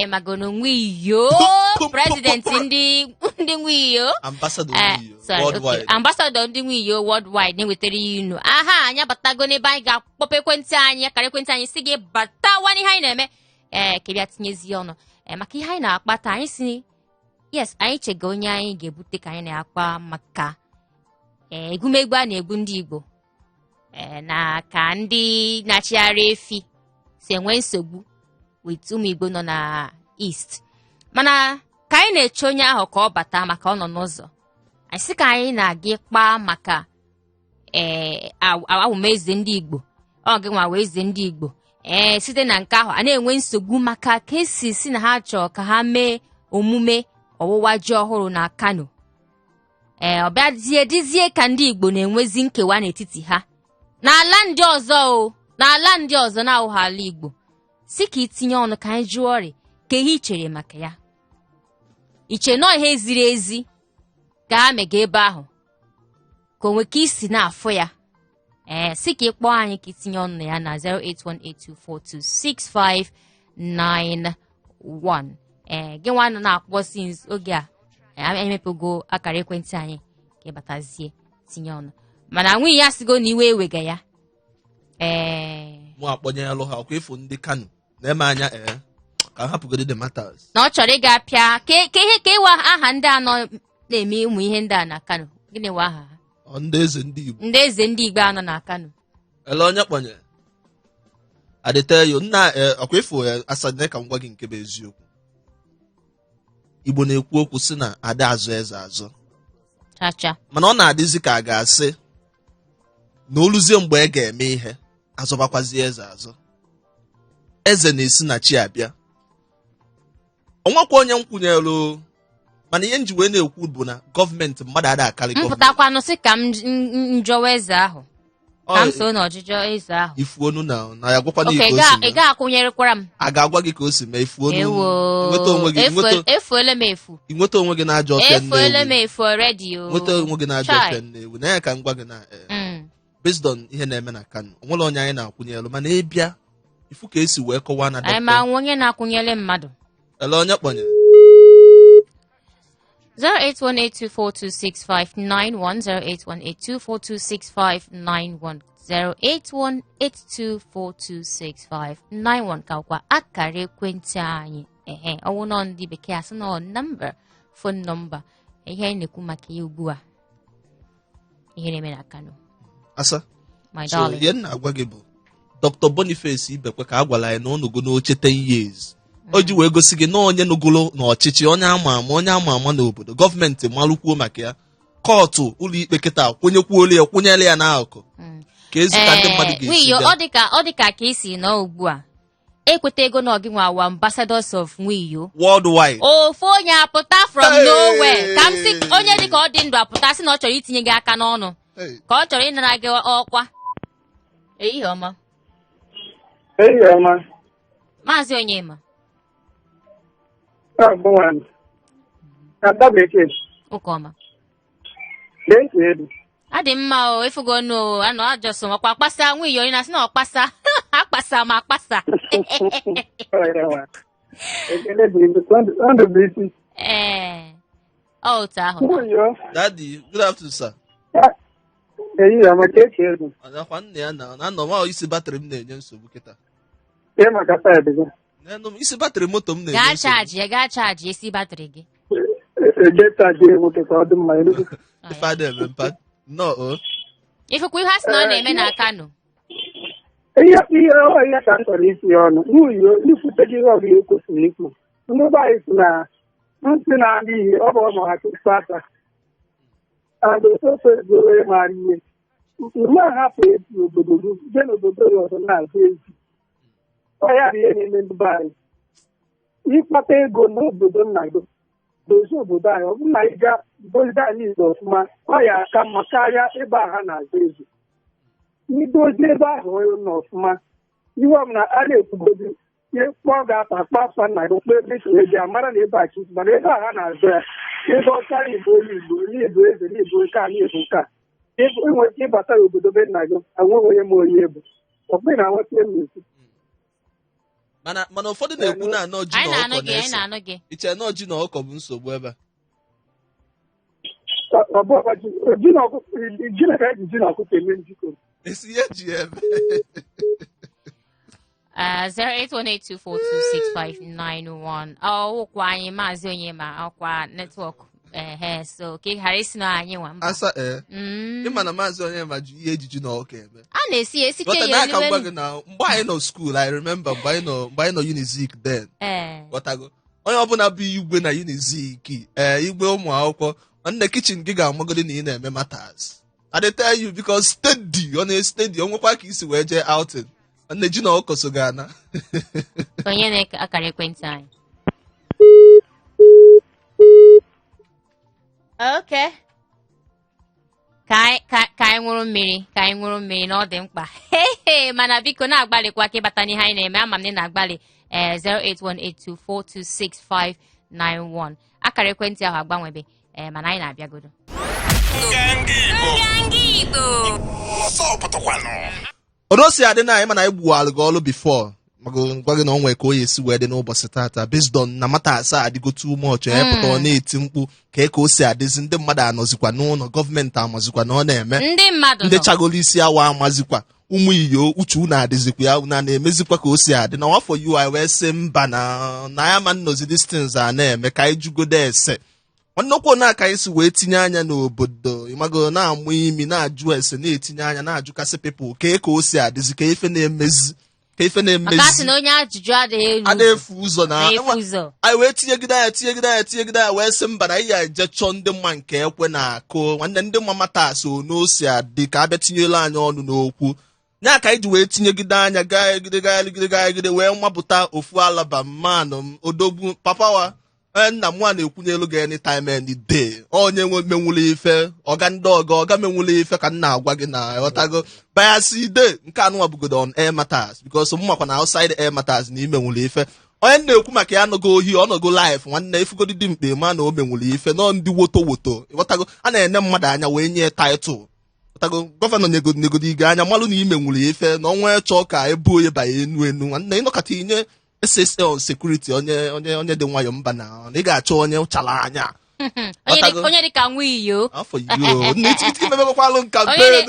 ịmagono Nwiyo, president ndị Nwiyo. Ambassador Nwiyo sorry, okay. worldwide. Ambassador ndị Nwiyo worldwide na-ewetara ya unu aha. Anyị abatago n'ebe anyị ga-akpọpụ ekwentị anyị, akara ekwentị anyị, si gị batawa n'ihe anyị na-eme, ka ị bịa tinyezie ọnụ maka ihe anyị na-akpata. Anyị si yes, anyị chega onye anyị ga-ebute ka anyị na-akpa maka egwumegwu a na-egwu ndị Igbo, na ka ndị na-achịgharị efi si enwe nsogbu with ụmụ Igbo nọ na East. Mana ka anyị na-eche onye ahụ ka ọ bata, maka ọ nọ n'ụzọ, anyị sị ka anyị na-aga ịkpa maka awụmeze ndị Igbo. Ọ gị nwa wee eze ndị Igbo. Site na nke ahụ a na-enwe nsogbu maka ka esi si na ha chọọ ka ha mee omume ọwụwa ji ọhụrụ na Kano. Ọ bịazie dizie ka ndị Igbo na-enwezi nkewa n'etiti ha n'ala ndị ọzọ, o n'ala ndị ọzọ na-awụghị ala Igbo. Si ka itinye ọnụ ka anyị jụọ ọrị ka ihe i chere maka ya. Iche nọọ ihe ziri ezi ka ha mega ebe ahụ, ka onwe ka isi na-afụ ya. Si ka ị kpọọ anyị ka itinye ọnụ na ya na 08182426591. Gị nwa nọ na-akpọ since oge a, anyị emepego akara ekwentị anyị ka ịbatazie tinye ọnụ. Mana nwunye ya sigo na iwe ewega ya. Mụ akpọnyelụ ha ọkwa ịfụ ndị Kano na-eme anya, ka m hapụgodi the matters. Na ọ chọrọ ịga pịa ka ihe ka ịwa aha ndị anọ na-eme ụmụ ihe ndị a na Kano. Gịnị wa aha ha? Ọ ndị eze ndị Igbo. Ndị eze ndị Igbo anọ na Kano. Ele onye kpọnye adịteyo nna, ọkwa ịfụ ya asanye. Ka m gwa gị nke bụ eziokwu, Igbo na-ekwu okwu si na ada azụ eze azụ. Chacha. Mana ọ na-adịzi ka a ga-asị na oluzie mgbe e ga-eme ihe, azọbakwazi eze azụ. Eze na-esi na chi abịa. Onwekwa onye m kwunyelu, mana ihe nji wee na-ekwu bụ na gọọmenti, mmadụ ada akarị gọọmenti. Mpụtakwanụ sị ka m njọwa eze ahụ, ka m so n'ọjịjọ eze ahụ. Ifuonu na ya gwakwana oke ka o si ị mee. Ga-akwụnyerekwara m. A ga-agwa gị ka o si mee. Ifuonu Ewo. nweta onwe gị Efuole m efu. Inweta onwe gị n'ajọ ọfịa Efuole m Nnewi. efu already o. Nweta onwe gị n'ajọ Chai. ọfịa Nnewi na ya. Ka m gwa gị na based on ihe na-eme na Kano, onwere onye anyị na-akwụnyelu, mana ịbịa ifu ka esi wee kọwaa na Anyị ma dọkịta. nwe onye na-akwụnyere mmadụ. Ele onye kpọnyere. 08182426591, 08182426591, 08182426591 ka kwa akara ekwentị anyị. Ehe, ọwụ nọ ndị bekee asị nọ nọmba, phone number. Ihe anyị na-ekwu maka ya ugbu a, ihe na-eme na Kano. Asa. My So darling. ihe m na-agwa gị bụ Dr. Boniface Ibekwe, ka a gwara anyị na ọ nọgo n'oche 10 years, o ji wee gosi gị na onye nọgolo n'ọchịchị, onye ama ama, onye ama ama n'obodo, gọọmenti malụkwuo maka ya, kọtụ ụlọikpe kịta kwenyekwuolu ya, kwụnyere ya n'akụkụ ka ezi ka ndị mmadụ ga-esi Nwiyo, bịa. ọ dị ka isi nọ ugbu a ekweta ego na ọgị nwa wa ambassadors of Nwiyo worldwide. Ofu onye apụta from Hey! nowhere, ka m sị onye dị ka ọ dị ndụ apụta sị na ọ chọrọ itinye gị aka n'ọnụ, Hey. ka ọ chọrọ ịnara gị ọkwa. Ehihie ọma. Ehihie ọma. Maazị Onyema. Ọ bụ nwaanyị. Ada Bekee, Ụka ọma. Lee ka elu. Adị mma o, efugo nu o, anọ ajọsọ ọkwa akpasa Nwiyo, onye na-asị na ọkpasa akpasa ma akpasa. Ọ ya nwa. Ekele dịrị gị, ndụ bụ isi. Ee, ọ otu ahụ na. Nwunye Daddy, good afternoon, sir. Ehihie ọma, ka esi elu. Ọnyakwa nna ya na anọ m isi battery m na-enye nsogbu kịta. Kee maka side gị. N'enu m, isi battery moto m na-enye Gaa nsogbu. charge ya, gaa charge esi battery gị. Eje charge nwoke ka ọ dị mma elu. Ife adị eme mpa nnọọ o. Ifekwa ihe a sị na ọ na-eme na Kano. Ihe ọ ihe ka m chọrọ isi ya ọnụ. Nwunye ikwute gị ihe ọbụla e kwesịrị ikwu. Ndị be anyị sị na ntị na-adị ihe ọ bụ ọmụ ha tụtụ aka. And ososo ego onye maara ihe. Mgbe hapụ ezi obodo gị jee n'obodo ya ọzọ na-azụ ezi. Ọ ya bụ ihe na-eme ndị be anyị. Ịkpata ego n'obodo nna gị, dozie obodo anyị. Ọ bụrụ na ị ga dozie anyị Igbo ọfụma, ọ ya aka mma karịa ebe a ha na-azụ ezi. Idozi ebe ahụ onye nọ ọfụma, ihe ọbụla a na-ekwugodi. Ihe kpọọ ga-apa akpa afa nna gị, kpọọ ebe isi wee bịa, mara na ebe a ka isi, mana ebe a ha na-azụ ya, ebe ọcha na Igbo, onye Igbo, n'Igbo eze, n'Igbo nke a, n'Igbo nke a. Enwere ike ịbata n'obodo be nna gị, enweghị onye ma onye bụ ọkpụ na nweta m na-ekwu. Mana ụfọdụ na-ekwu na anọ ji Anyị na na-anụ ọkọ gị, anyị na-ese. na-anụ gị. Iche na ji na ọkọ bụ nsogbu ebe a. Ọ bụ ọkwa ji na ọkụkọ, ji na ka eji ji na ọkụkọ eme njikọ. Esi ihe ji ya eme. 08182426591. Ọwụkwa anyị, Maazị Onyema, ọkwa network ehe, so ka ị ghara isi na anyị nwa mba. Asa ee. Ịma na Maazị Onyema ji ihe ejiji na ọka eme. A na-esi ya esike Ghọta ya na aka ngwa eliwe. gị na mgbe anyị nọ school, I remember mgbe anyị nọ Unizik then. Ghọtago, onye ọbụla bụ igwe na Unizik, ee, igwe ụmụ akwụkwọ, nwanne, kitchen gị ga-amagodi na ị na-eme matters. I dey tell you, because steady ọ na-steady, o nwekwa ka isi wee jee outing, nwanne, ji na ọkọ so ga-ana. Onye na-akara ekwentị anyị. Okay. Ka anyị ṅụrụ mmiri, ka anyị ṅụrụ mmiri na ọ dị mkpa. Hehe, mana biko na-agbalịkwa ka ịbata n'ihe anyị na-eme. Ama m na ị na-agbalị. Ee, 08182426591, akara ekwentị ahụ agbanwebe. Ee, mana anyị na-abịagodo. Nganga Igbo. Nganga Igbo. Ọsọ pụtakwanụ. Odo si adị na anyị, mana anyị gbuwalụ gị ọlụ before maka gwa gị na o nwere ka o ya esi wee dị n'ụbọchị tata, based on na mata asaa adịgo too much. Onye pụta, ọ na-eti mkpu ka o si adịzi, ndị mmadụ anọzikwa n'ụlọ, gọọmenti amazikwa na ọ na-eme. Ndị mmadụ ndị nọ chagolo isi awa amazikwa, ụmụ iyo uche unu adịzikwa ya, unu na-emezikwa ka o si adị na nwafọ ui wee sị mba, na ya ma nnozi distance a na-eme ka anyị jugodo ese nnukwu na aka anyị si wee tinye anya n'obodo, ịmago, na-amụ imi, na-ajụ ese, na-etinye anya, na-ajụkasị people ka o si adịzi, ka ife na-emezi, ka ife Maka a sị na-emezi. na onye ajụjụ adịghị elu A na-efu ụzọ na na-efu ụzọ. Anyị wee tinyegide anya, tinyegide anya, tinyegide anya, wee sị mba, na anyị ya eje chọọ ndị mma nke ekwe na-akụ, nwanne, ndị mma mata so n'osi adị, ka abịa tinyelu anyị ọnụ n'okwu ya, ka anyị ji wee tinyegide anya, gaa gide, gaa gide, gaa gide, wee mapụta ofu alaba mmanụ m, odogwu papawa. Ee, nna m nwa na-ekwunyelu gị anytime, any day. Onye nwe menwulu ife, ọga ndị ọga, ọga menwulu ife, ka m na-agwa gị na ghọtago bayasi ide nke anụnwa bugodo on air matters, because m makwa na outside air matters na imenwulu ife. Onye m na-ekwu maka ya anọgo ohi, ọnọgo life, nwanne, ifugodi dị mkpe ma na o menwulu ife nọ ndị woto woto. Ịghọtago, a na-ene mmadụ anya wee nye title. Ghọtago, governor nyegodi negodi ige anya malụ na imenwuru ife na ọnwa chọọ ka ebu onye banye enu enu. Nwanne, ịnọkọta inye SSL on security, onye dị nwayọ, mba, na ị ga-achọ onye chara anya. Onye Ghọtago? Onye dị ka nwa iyo. Afọ iyo nne imebekwalụ campaign.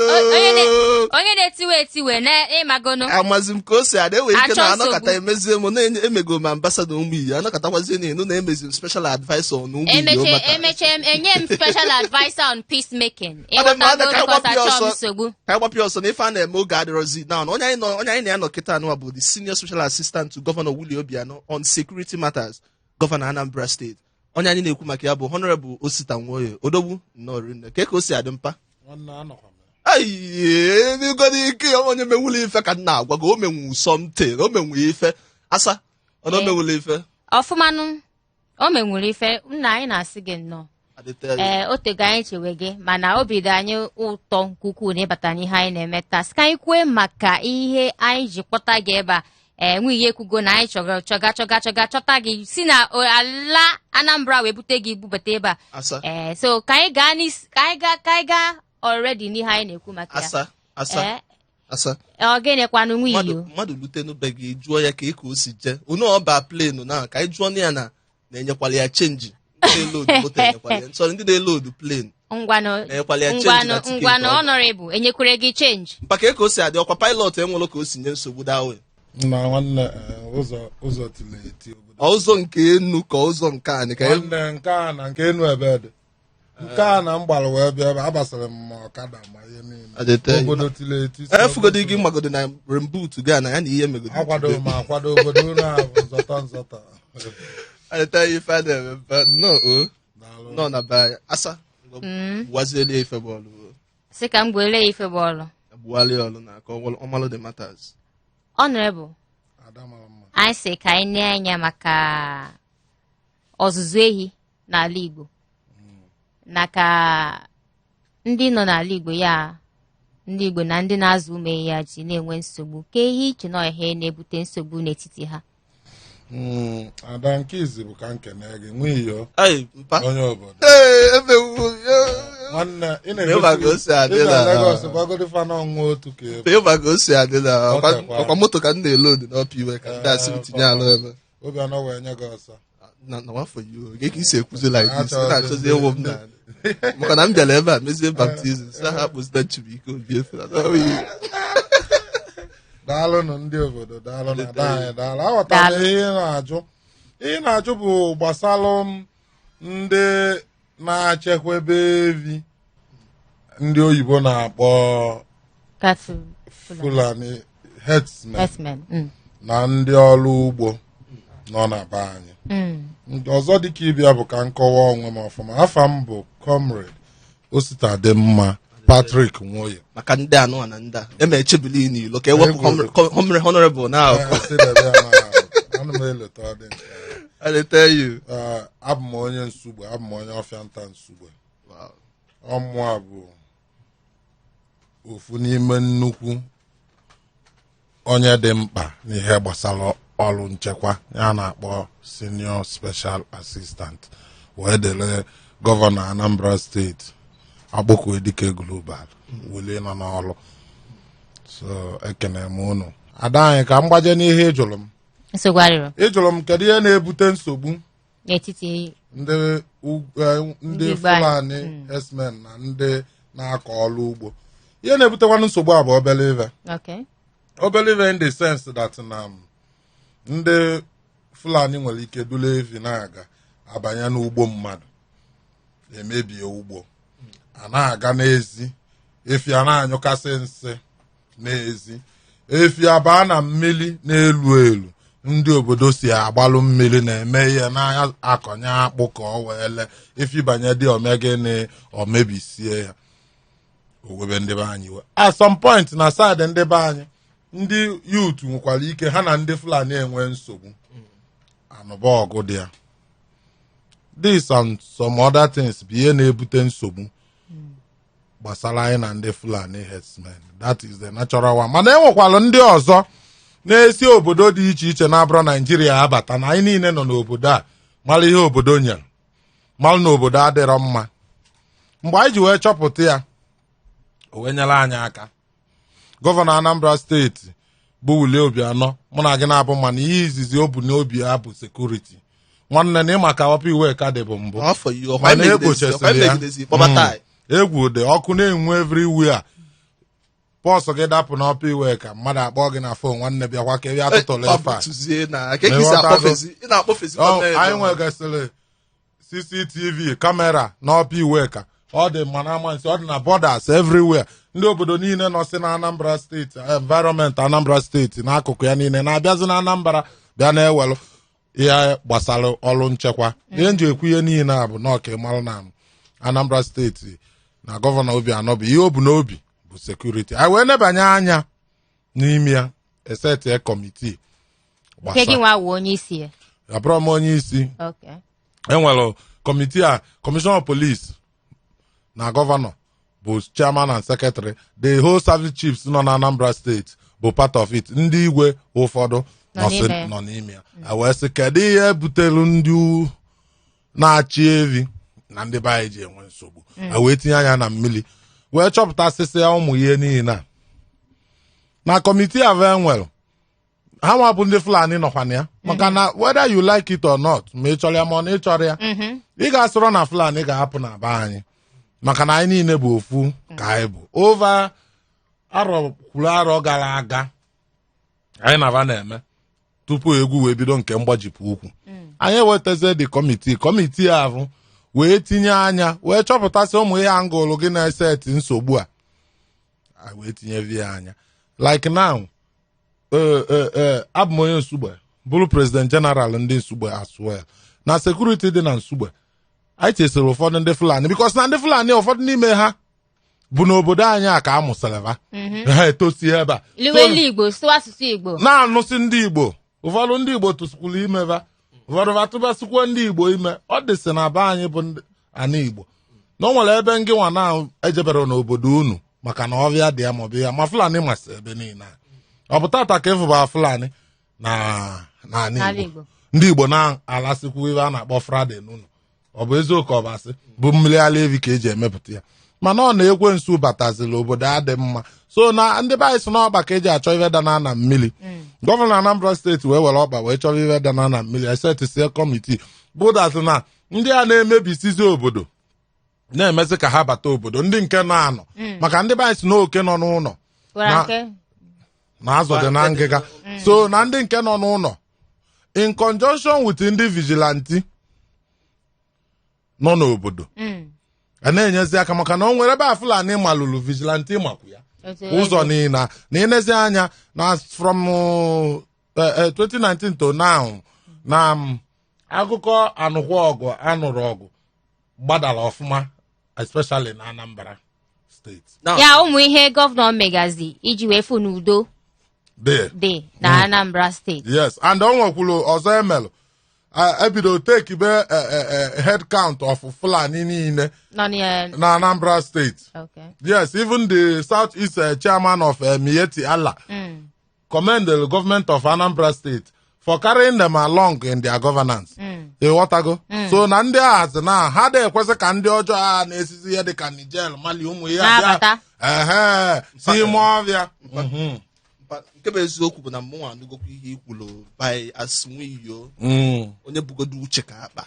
Onye na-etiwe etiwe na ịmagono. Amazi m ka o si adị, enwere ike Achọ na anọkọta nsogbu. emezie m na emego m ambassador ụmụ iyo, anọkọtakwazie na enu na emezi m special advisor na ụmụ iyo Emeche maka emeche enye m special adviser on peacemaking. Ọ dị mma, ọ dị Ịghọtago, ka anyị because gbapụ ya achọ m ọsọ. nsogbu. Ka anyị gbapụ ya ọsọ na ife a na-eme oge adịrọzi now. Onye anyị na-anọ kịta anụwa bụ the senior special assistant to Governor Willie Obiano on security matters, Governor Anambra State. Onye anyị na-ekwu maka ya bụ Honorable Osita Nwoye. Odogwu, nnọọ rinne. Ka o si adị, mpa? Nwanne, anọkwa m ya. Ayi, ike ya, onye menwulu ife ka m na-agwa gị, o menwu something, o menwu ife asa ọ na o menwulu ife. Ọfụmanụ, o menwuru ife. Nna, anyị na-asị gị nnọọ. Adịte. Ee, o tego anyị chewe gị, mana obi dị anyị ụtọ nke ukwuu na ịbata n'ihe anyị na-eme taa. Sị ka anyị kwue maka ihe anyị ji kpọta gị ebe a. Ee, nwunye ekwugo na anyị chọga chọga chọga chọga chọta gị si na ala Anambra wee bute gị, bubata ebe a. Asa. Ee, so ka anyị gaa n'isi, ka anyị gaa already n'ihe anyị na-ekwu maka ya. Asa, asa. Ee. Asa. Ọ gịnịkwanụ, nwa Mmadụ iyo? Mmadụ lute be gị, jụọ ya ka o si jee unu ọba plane, na ka anyị jụọ ya na na-enyekwala ya change, ndị na-elodu moto enyekwala ya, sorry, ndị na-elodu plane Ngwanụ. na-enyekwala ya change Ngwanụ. na ticket. Ngwanụ. Ọ bụ. Honorable, enyekwere gị change? Maka ka o si adị, ọkwa pilot enwere ka o si nye nsogbu dawe. Na nwanne, ụzọ tiri eti obodo. Ọ ụzọ nke enu ka ụzọ nke anị ka Nwanne, nke a na nke enu ebe dị nke a na m gbara wee bịa ebe a, gbasara m ma ọkada ma ihe niile. Adịte. Obodo tiri eti. Efugodi gị magodo na rembut gị a na ya na ihe megodo. Akwado m akwado, obodo unu a bụ nzọtọ nzọtọ. Adịte ife a na-eme mpe nnọọ o. Daalụ. Nnọọ na be anyị, asa. Gbuwazieli ya ife bọọlụ o. Sị ka m gwere ya ife bọọlụ. Gbuwali ya ọlụ na ka ọmalụ the matters. Honorable. Ada mara mma. Anyị sị ka anyị nee anya maka ọzụzụ ehi n'ala Igbo na ka ndị nọ n'ala Igbo, ya ndị Igbo na ndị na-azụ ụmụ ehi ya ji na-enwe nsogbu, ka ihe iche na ihe na-ebute nsogbu n'etiti ha. Ada, nke izi bụ ka nkene gị nwiyo Ai, mpa. onye obodo. Ee, emewu. Nwanne, ị Ịma ka o si adị ị na na- Lagos gbagodi fa na ọnwa otu ka ebe. Ịma ka o si adị na Ọ tekwa. ọkwa moto ka m na-elodu n'Upper Iweka ndị asị m tinye alụ ebe. Obianọ wee nye gị ọsọ. Na na nwafọ yi oge ka isi ekwuzi like this, ị Achọzi na-achọzi ịwụ m na maka na m bịara ebe a mezie baptism sị ha kpụzita Chibuike Obi efe na Daalụnụ ndị obodo, daalụ na ada anyị, daalụ. Aghọtara m Daalụ. ihe ị na-ajụ. Ihe ị na-ajụ bụ gbasalụ m ndị na-achekwebe evi ndị oyibo na-akpọ Cattle Fulani herdsmen herdsmen. Na ndị ọrụ ugbo nọ na be anyị. Nke ọzọ dịka ịbịa bụ ka nkọwa onwe m ọfụma. Afa m bụ Comrade Ositadịmma Patrick Nwoye. Maka ndị anụ na ndị a eme echebili n'ilo ka ewepụ honorable na Eh, sị debe ya na ana m eleta ọ dị nke I dey tell you. a. Eh, abụ m onye Nsugbe, abụ m onye ọfịa nta Nsugbe. Wow. Ọmụa bụ ofu n'ime nnukwu onye dị mkpa n'ihe gbasara ọrụ nchekwa ya na-akpọ senior special assistant wee dere gọvanọ Anambra Steeti, Akpọkụedike Global wele nọ n'ọrụ. So ekene m unu. Ada anyị, ka m gbaje n'ihe ị jụrụ m. Nsogbu arịrọ. Ị jụrụ m kedu ihe na-ebute nsogbu n'etiti ndị ndị Ndị Igbo anyị. Fulani herdsmen na ndị na-akọ ọrụ ugbo. Ihe na-ebutekwanụ nsogbu a bụ obere ive. Obere ive in the sense that na ndị Fulani nwere ike dula evi na-aga abanye n'ugbo mmadụ, emebie ugbo. A na-aga n'ezi, efi a na-anyụkasị nsị n'ezi, efi abaa na mmiri na-elu elu ndị obodo si agbalụ mmiri na-eme ihe na-akọnye akpụ ka ọ wee lee efi banye dị omegịnị o mebisie ya, o webe ndị be anyị iwe. At some point na side ndị be anyị, ndị youth nwekwara ike ha na ndị Fulani enwe nsogbu, anụba ọgụ dị ya. This and some other things bụ ihe na-ebute nsogbu gbasara anyị na ndị Fulani herdsmen. That is the natural one. Mana enwekwara ndị ọzọ na-esi obodo dị iche iche na-abụrụ Naijiria abata na anyị niile nọ n'obodo a mara ihe obodo nyere, mara na obodo adịrọ mma. Mgbe anyị ji wee chọpụta ya, o wee nyere anyị aka. Gọvanọ Anambra Steeti bụ Willie Obianọ, mụ na gị na-abụ, mana ihe izizi o bu n'obi ya bụ security. Nwanne, na ịma ka Upper Iweka dị bụ mbụ. Afọ yi ọkwa Mana emegidezi ọkwa egbochasịrị ya. emegidezi kpọba tai. Egwu dị, ọkụ na-enwu everywhere. Purse gị dapụ n'Upper Iweka, mmadụ akpọ gị na phone, nwanne, bịakwa ka ị bịa tụtụrụ ife a. Tụzie na ka esi akpọfezi, ị na-akpọfezi. Ọ, anyị nwegasịrị CCTV camera n'Upper Iweka. Ọ dị mma na amansi, ọ dị na borders everywhere. Ndị obodo niile nọ si na Anambra Steeti, environment Anambra Steeti n'akụkụ ya niile na-abịazi na Anambra bịa na-ewelụ ihe gbasara ọrụ nchekwa. Ihe nji ekwu ihe niile a bụ na ọka ịmalụ na Anambra Steeti na gọvanọ Obianọ bụ ihe o bu n'obi bụ security. Anyị wee nebanye anya n'ime ya, esetie committee. Nke gị nwa wụ onye isi ya? Abụrọ m onye isi. Enwere committee a, commissioner of police na gọvanọ bụ chairman and secretary. The whole service chiefs nọ na Anambra Steeti bụ part of it. Ndị igwe ụfọdụ nọ n'ime ya. Nọ n'ime ya. A wee sị, kedu ihe butere ndị na-achị evi na ndị be anyị ji enwe nsogbu? A wee tinye anya na mmiri wee chọpụtasịsị ya ụmụ ihe niile a na committee ahụ enwere. Ha nwa bụ ndị Fulani nọkwa na ya, maka na whether you like it or not, ma ị chọrọ ya ma ọ na ị chọrọ ya, ị ga-asọrọ na Fulani ga-apụ na be anyị, maka na anyị niile bụ ofu ka anyị bụ. Over arọ kwuru arọ gara aga, anyị na-aba na-eme tupu egwu wee bido nke mgbajipụ ukwu. Anyị ewetazie dị committee ahụ wee tinye anya wee chọpụtasị ụmụ ihe angụlụ gị na-eseti nsogbu a. Anyị wee tinye ya anya. Like now, ee, abụ m onye Nsugbe, bụrụ president general ndị Nsugbe as well. Na security dị na Nsugbe, anyị chesịrị ụfọdụ ndị Fulani, because na ndị Fulani, ụfọdụ n'ime ha bụ n'obodo anyị a ka a mụsịrị ha, ha etosi ebe a. Liwe Igbo, sụọ asụsụ Igbo. Na-anụsị ndị Igbo. Ụfọdụ ndị Igbo tụsịkwuru ime va, ụfọdụ va tụbasịkwa ndị Igbo ime. Ọ dịsị na be anyị bụ ana Igbo na o nwere ebe ngị nwa na-ejebere n'obodo unu maka na ọbịa dị ya maọbụ ya ma Fulani masị ebe niile a. Ọ bụ tata ka ịfụba Fulani na n'ala n'ala Igbo Igbo. Ndị Igbo na-alasịkwu ive a na-akpọ Friday n'ụlọ. Ọ bụ eziokwu ka ọ bụ asị? Bụ mmiri ala evi ka eji emepụta ya. Mana ọ na ekwensu bataziri obodo adị mma. So na ndị be anyị sị na ọkpa ka eji achọ ive dana na mmiri. Gọvanọ Anambra steeti wee were ọkpa wee chọrọ ive dana na mmiri, esetisie kọmitii bụ that na ndị a na-emebisizi obodo na-emezi ka ha bata obodo, ndị nke nọ anọ, maka ndị be anyị sị na oke nọ n'ụlọ Gwara nke na azụ dị na ngịga. So na ndị nke nọ n'ụlọ in conjunction with ndị vigilante nọ n'obodo a na-enyezi aka, maka na o nwere ebe a Fulani malụlụ, vigilante makwu ya ụzọ niile na ịnezi anya na from 2019 to now na akụkọ anụkwa ọgụ anụrụ ọgụ gbadara ọfụma, especially na Anambra steeti. Now, Ya ụmụ ihe gọvanọ megazi iji wee fụ n'udo dị dị na Anambra steeti. Yes, and o nwekwuru ọzọ emelụ, ebido tekibe head count of Fulani niile nọ na na Anambra steeti. Yes, even the South East chairman of Miyetti Allah commended the government of Anambra State for carrying them along in their governance. Ịghọtago? So na ndị agha sị na ha dị ekwesị ka ndị ọjọọ a na-esizi ihe dị ka Niger, Mali, ụmụ ihe a bịa- Na-abata. Ehe, si ime ọfịa. Nke bụ eziokwu bụ na mụnwa anụgokwa ihe ikwulu by as nwiyo onye bugodo uche ka akpa,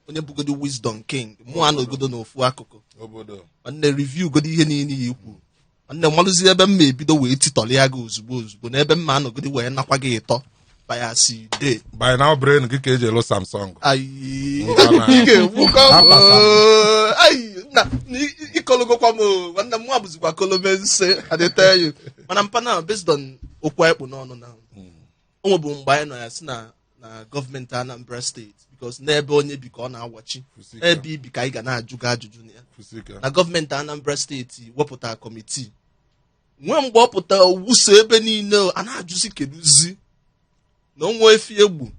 onye bugodo wisdom king, mụ anọgodo n'ofu akụkụ. Obodo. Nwanne, review godo ihe niile ya ikwu. Nwanne, malụzi ebe m ma ebido wee titọlịa gị ozugbo ozugbo na ebe m ma anọgide wee nakwa gị ịtọ by as you dey. By now brain gị ka eji elu Samsung. Ayi, Ngwa na- ị ga-egbukọ m. Apasa. Oo. Ayi, na ịkọlụgokwa m o. Nwanne m, nwa bụzikwa kolobe nse, I dey tell you. Mana mpa na based on okwu anyị kpụ n'ọnụ na o nwebu mgbe anyị nọ ya si na gọọmenti Anambra steeti, because n'ebe onye bi ka ọ na-awachi. Kwụsị ike. Ebe ibi ka anyị ga na-ajụ gị ajụjụ na ya. Kwụsị ike. Na gọọmenti Anambra steeti wepụtara kọmitii, nwee mgbe ọ pụtara wuso ebe niile a na-ajụzi keduzi na onwe efi egbu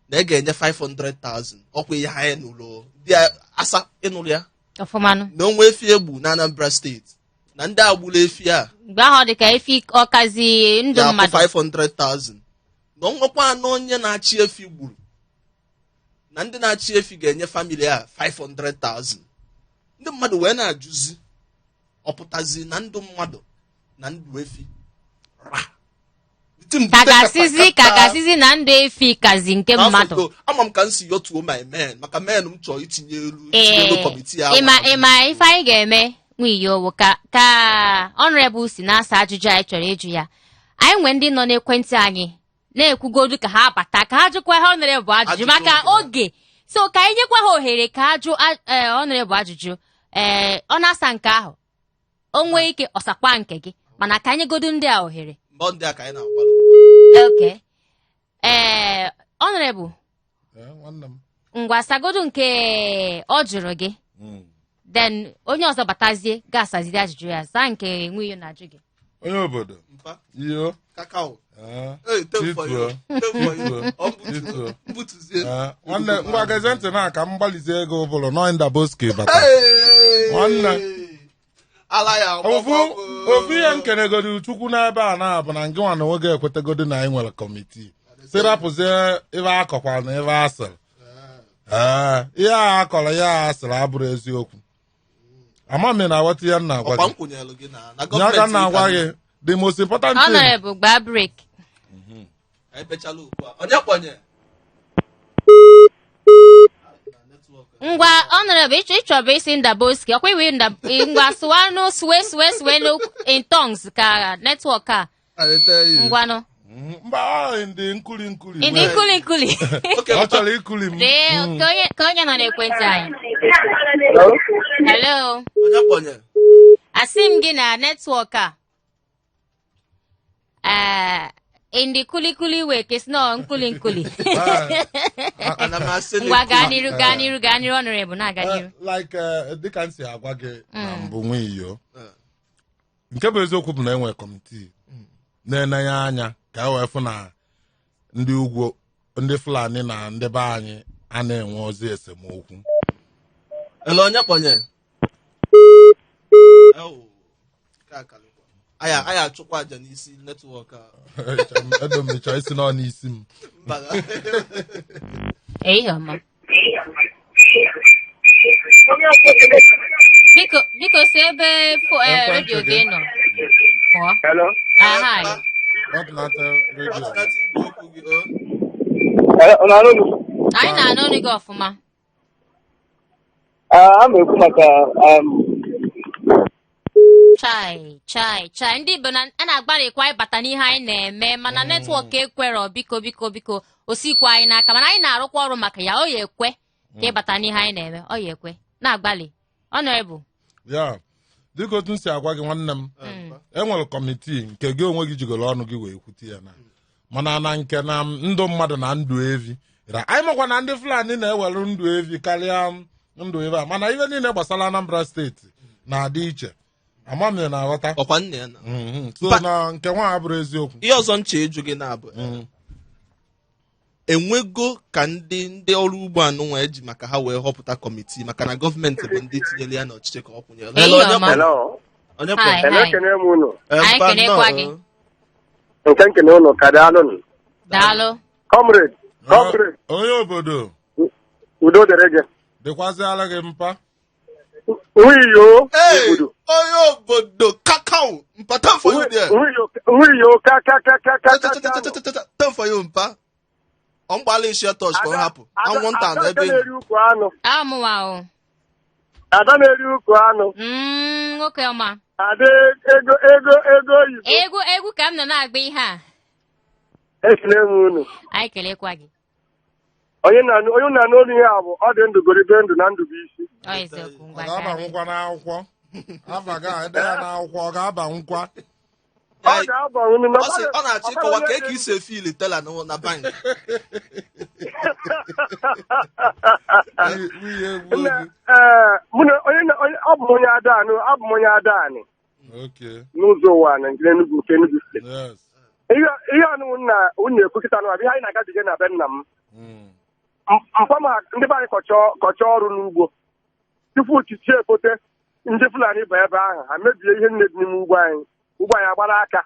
na ị ga-enye 500,000. Ọkwa ihe anyị nụrụ dị asa ịnụrụ ya. Ọfụmanụ. Na onwe efi egbu na Anambra steeti, na ndị agburu efi a mgbe ahụ ọ dị ka efi ọkazi ndụ ga-akwụ mmadụ. 500,000, na onwekwa anụ onye na-achị efi gburu, na ndị na-achị efi ga-enye family a 500,000. Ndị mmadụ wee na-ajụzi, ọpụtazi na ndụ mmadụ na ndụ efi ra. Ka ga-asịzi ka ga-asịzi na ndụ efi kazi nke N'afọ mmadụ. go, ama m ka m si yọtuo my men, maka men m chọrọ itinye elu kọmitii ahụ. Ịma ife anyị ga-eme nwiyo ka honorable si na-asa ajụjụ anyị chọrọ ịjụ ya. Anyị nwee ndị nọ n'ekwentị anyị na-ekwugodu ka ha bata ka ha jụkwa honorable ajụjụ Ajụjụ maka nke ha. Oge so ka anyị nyekwa ha ohere ka ha jụ honorable ajụjụ. Ee, ọ na-asa nke ahụ, o nwee ike ọsakwa nke gị, mana ka anyị godu ndị a ohere. Mbọ ndị a ka anyị na-agbalụ. Okay, ee, honorable. Nwanne m. Ngwa, sagodu nke ọ jụrụ gị. Then onye ọzọ batazie ga-asaziri ajụjụ ya, zaa nke nwunye na-ajụ gị. Onye obodo. Mpa. Iyo. Kakao. Eh, Hey, ten for you. Tituo. Ten for you. Tituo. Ọ mbutu. Tituo. Mbutuzie. Eh, nwanne, ngwa gezie ntị na ka m gbalizie ego ụbụrụ nọ Indaboski bata. Hey! Nwanne. Ala ya ofu agbakwa m. Ofu ihe m kenegodu Chukwu n'ebe a na-abụ na ngị nwa na nwoge ekwetegodo na anyị nwere kọmitii si rapụzie ife akọkwa na ife asịrị. Ee, ihe a akọrọ ya asịrị abụrụ eziokwu. Ama m ị na-aghọta ihe m na-agwa Ọkwa gị. m kwụnyelụ gị na Nye aka m gọọmenti na-agwa ka gị, the most important thing. Honorable, gbaa break. Anyị kpechala okwu a. Onye kpọnye? Ngwa, honorable, ịchọbụ isi Indaboski ọkwa iwe ngwa sụwanụ, suwe suwe suwe in tongues ka network a. I tell you. Ngwanụ. Mba, ọ ndị nkuli nkuli. Ndị nkuli nkuli. Okay, Ọ chọrọ ikuli m. Lee ka onye nọ n'ekwentị anyị. Hello. Onye kpọnye? Asị m gị na network a, ee, ndị kulikuli wee kesi nọ nkuli nkuli. Ana m asị na Ngwa, gaa n'iru, gaa n'iru, gaa n'iru, honorable, na-aga n'iru. Like dịka m si agwa gị na mbụ, nwiyo, nke bụ eziokwu bụ na enwere kọmitii na-enenye anya ka e wee fụ na ndị ugwu, ndị Fulani na ndị be anyị a na-enwe ozi esemokwu. Ele onye kpọnye? Ewo, nke a kalịkwa. Anyị achụkwa aja n'isi network a. Edo m chọọ isi nọ n'isi m. Mba. Ehihie ọma. Biko, biko, si ebe Ekwentị redio gị. gị nọ pụọ. Hello. Aha. Gbadunata redio. Gbadunata igwe okwu gị, o. Anyị na-anụ olu gị ọfụma. A ma ekwu maka Chai, chai, chai! Ndị Igbo a na-agbalịkwa ịbata n'ihe anyị na-eme, mana network ekwerọ. Biko, biko, biko, o sikwa anyị n'aka, mana anyị na-arụkwa ọrụ maka ya. Ọ ya ekwe ka ịbata n'ihe anyị na-eme, ọ ya ekwe. Na-agbalị, Honorable. Ya, dịka otu m si agwa gị, nwanne m, e nwere committee nke gị onwe gị jigoro ọnụ gị wee kwute ya na mana na nke na ndụ mmadụ na ndụ evi anyị makwa na ndị Fulani na-ewere ndụ evi karịa ndụ ebe a, mana ihe niile gbasara Anambra Steeti na-adị iche. Ama m na aghọta. Ọkwa nne ya na So na nke nwa abụrụ eziokwu. Ihe ọzọ nche ịjụ gị na-abụ, enwego ka ndị ọrụ ugbo anụnwa eji maka ha wee họpụta committee, maka na gọọmenti bụ ndị tinyere ya n'ọchịchị ka ọ kwụnyere? Ehihie Hello, onye ọma. kpọrọ? Hello. Onye Hi. kpọrọ? Hello, ekene m unu. Anyị Mpa, kenekwa nnọọ. gị. Nke nkene unu ka daalụ nụ. Daalụ. Comrade, comrade, Onye obodo. Udo dịrị gị. Dịkwaziala gị, mpa. Nwiyo Hey, obodo. onye obodo kakao mpa, time for you there. Nwiyo, nwiyo, ka ka ka ka ka ka ka. Time for you, mpa. Ọ mgbalị nshi touch ka ọ hapụ anwụnta Ada nọ ebe nke na-eri ukwu anụ. Amụwa o. Ada na-eri ukwu anụ. Nwoke ọma. Ada ego, ego, ego oyibo. Egwu, egwu ka m nọ na-agba ihe a. Ekele m unu. Anyị kelekwa gị. Onye na-anụ olu ihe a bụ ọ dị ndụ goribe ndụ na ndụ bụ isi. Ọ eziokwu. Ọ Ngwa, gaa. ga-abanwukwa n'akwụkwọ afa ga ede ya n'akwụkwọ, ọ ga-abanwukwa. Ọ ga-abanwu na Ọ sị ọ na-achọ ịkọwa ka e ka isi efili teller na bank. Nwunye egwu Nne, gị. ee, mụ na onye abụ m onye Adanị, abụ m onye Adanị n'ụzọ ụwa na nke Enugu, nke Enugu Steeti. Ihe anụ na unu na-ekwu kịta nụ bụ ihe anyị na-agabiga na be nna m. Mkpa ma ndị be anyị kọchaa ọrụ n'ugbo tupu chichi efote, ndị Fulani bụ ebe ahụ ha mebie ihe nne dị n'ime ugbo anyị. Ugbo anyị agbara aka.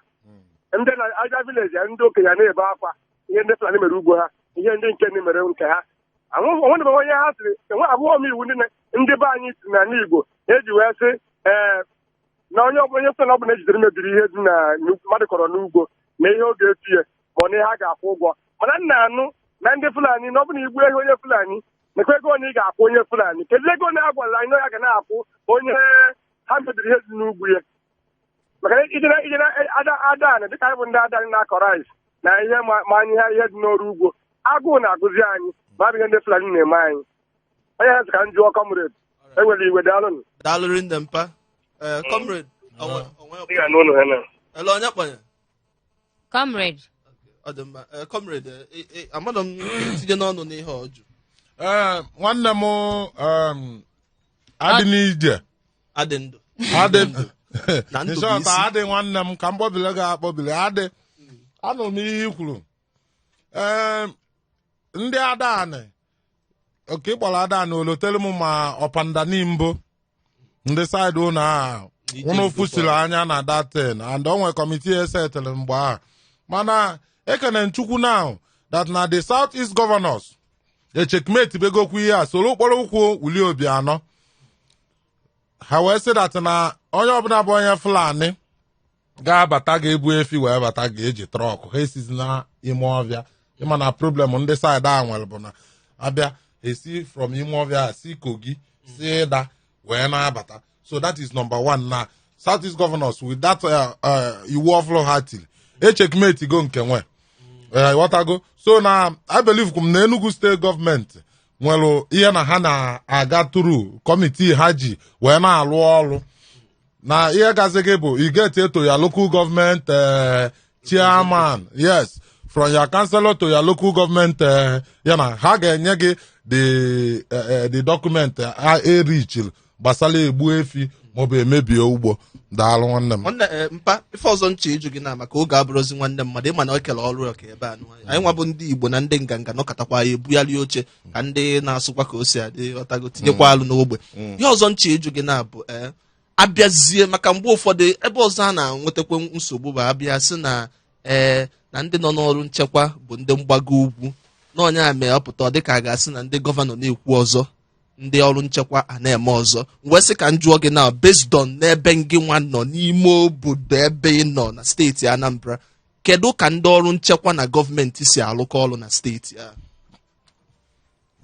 Ndị na aja village, ndị okenye na-ebe akwa ihe ndị Fulani mere ugbo ha, ihe ndị nke ndị mere nke ha. Onwedebe onye ha sịrị enwe abụghọ m iwu ndị ndị be anyị si n'ala Igbo eji wee sị ee na onye ọbụla, onye Fulani ọbụla ejidere mebiri ihe dị na mmadụ kọrọ n'ugbo, na ihe ọ ga-etu ya ma ọ na ihe a ga-akwụ ụgwọ. Mana nna anụ na ndị Fulani na ọ bụ na igbu ehi onye Fulani, nekwa ego onye ị ga-akwụ onye Fulani. Kedu ego onye a gwara anyị na ya ga na-akwụ onye ha mebiri ihe dị n'ugbo ya? Maka na ije na ada Adanị, dịka anyị bụ ndị Adanị na-akọ rice na ihe ma anyị ha ihe dị n'ọrụ ugbo, agụụ na-agụzi anyị ma abụ ihe ndị Fulani na-eme anyị. Onye ha sị ka m jụọ comrade. Ewere iwe, daalụnụ. Daalụ rinne, mpa. Ee, comrade, onwe Ị ga n'ụlọ ha na Hello, onye kpọnye? Comrade. Ọ dị mma. Ee, comrade, amadọ m tinye n'ọnụ n'ihe ọ jụ. Ee, nwanne m, adị n'ije. Adị ndụ. Adị Na ndụ bụ nshọt isi. Adị, nwanne m, ka m kpọbile gị akpọbile. Adị, anụrụ m ihe i kwuru. Ee, ndị Adanị oke ịkpọrọ Adanị olotelu m ma ọpandani mbụ ndị side ụnụ ahụ Ije ụnụ Igbo fusiri anya na datin and onwe committee esetịrị mgbe ahụ, mana ekene Chukwu now that na the South East governors echeckmate begokwu ihe a, soro ụkpọrọ ụkwụ Willie Obianọ ha wee sị that na onye ọbụla bụ onye Fulani ga-abata, ga-ebu efi wee bata, ga-eji truck ha esizi na ime ọbịa. Ịma na problem ndị side a nwere bụ na abịa, esi from ime ọbịa, si Kogi, si Ịda wee na-abata. So that is number one, na South East governors with that iwu ọfụrụ ha tiri echeckmate go nke nwe. Ee, ghọtago. So na I believe kum na Enugu Steeti gọọmenti nwere ihe na ha na-aga through committee ha ji wee na-alụ ọrụ na ihe gazi gị bụ you get to your local government chairman, yes, from your councillor to your local government, ya na ha ga-enye gị the document ha erichiri gbasara egbu efi maọbụ emebie ugbo. Daalụ, nwanne m. Nwanne, mpa, ife ọzọ nche ịjụ gị na maka oge abụrụzi nwanne mmadụ, ịma na o kele ọrụ ọka ebe a nụ. Anyị nwa bụ ndị Igbo na ndị nganga nọkọtakwa ya ebugharị oche ka ndị na-asụkwa ka o si adị, ọtago, tinyekwa alụ n'ogbe. Ihe ọzọ nche ịjụ gị na bụ, abịazie maka mgbe ụfọdụ ebe ọzọ a na-enwetakwa nsogbu bụ abịa sị na ee na ndị nọ n'ọrụ nchekwa bụ ndị mgbago ugwu. Na onye a mee ọpụta, ọ dịka a ga-asị na ndị gọvanọ na-ekwu ọzọ, ndị ọrụ nchekwa a na-eme ọzọ. Wee sị ka m jụọ gị na based on n'ebe ngị nwa nọ n'ime obodo, ebe ị nọ na steeti Anambra, kedu ka ndị ọrụ nchekwa na gọọmenti si arụkọ ọrụ na steeti a?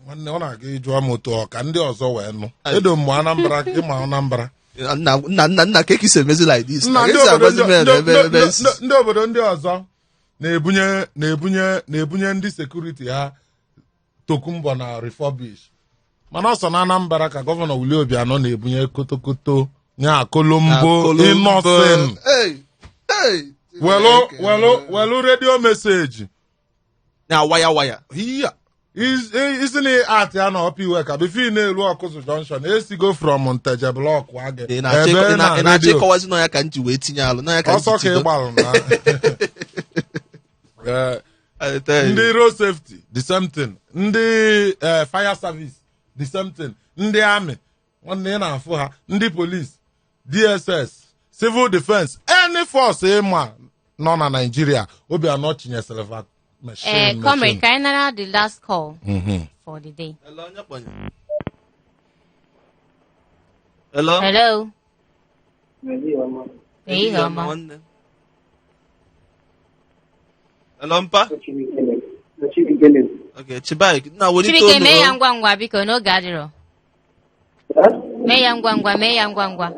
Nwanne, ọ na-aga ịjụọ m otu ọ ka ndị ọzọ wee nụ. Edo m Anambra, ịma Anambra. Nna, nna, nna, nna, ka esi emezi like this? Nna, Ka ndị esi obodo agwazi m ya na ebe ebe ndị obodo ndị ọzọ na-ebunye ndị security ha tokumbo na refurbish, mana ọsọ na Anambra ka Gọvanọ Willie Obianọ na-ebunye kotokoto nya Colombo Innoson. Hey, hey. Welu welu welu radio message. Na waya waya. Iya, isi na art ya na ọpa iwe ka before ị na-eru Ọkụzụ Junction, esigo from Nteje block wa gị. Ị na-achọ ebe ị na-achọ redio. Ịkọwazi na ya ka m ji wee tinye alụ na ya ka m ji Ọsọ ka ị tido. gbalụ na I tell you. Ndị road safety, the same thing. Ndị fire service, the same thing. Ndị army, nwanne, ị na-afụ ha. Ndị police, DSS, civil defense, any force ịma nọ na Nigeria, Obianọ chinyesịrị fa machine. Eh, comrade, Machine. ka anyị nara the last call for the day. Hello, onye kpọnye? Hello? Hello. Ehihie ọma. Nwanne. Hello, mpa? Okay, Chibaik, na welite Chibuike, olu. mee ya ngwa ngwa, biko, n'oge adịrọ. Mee ya ngwa ngwa, mee ya ngwa ngwa.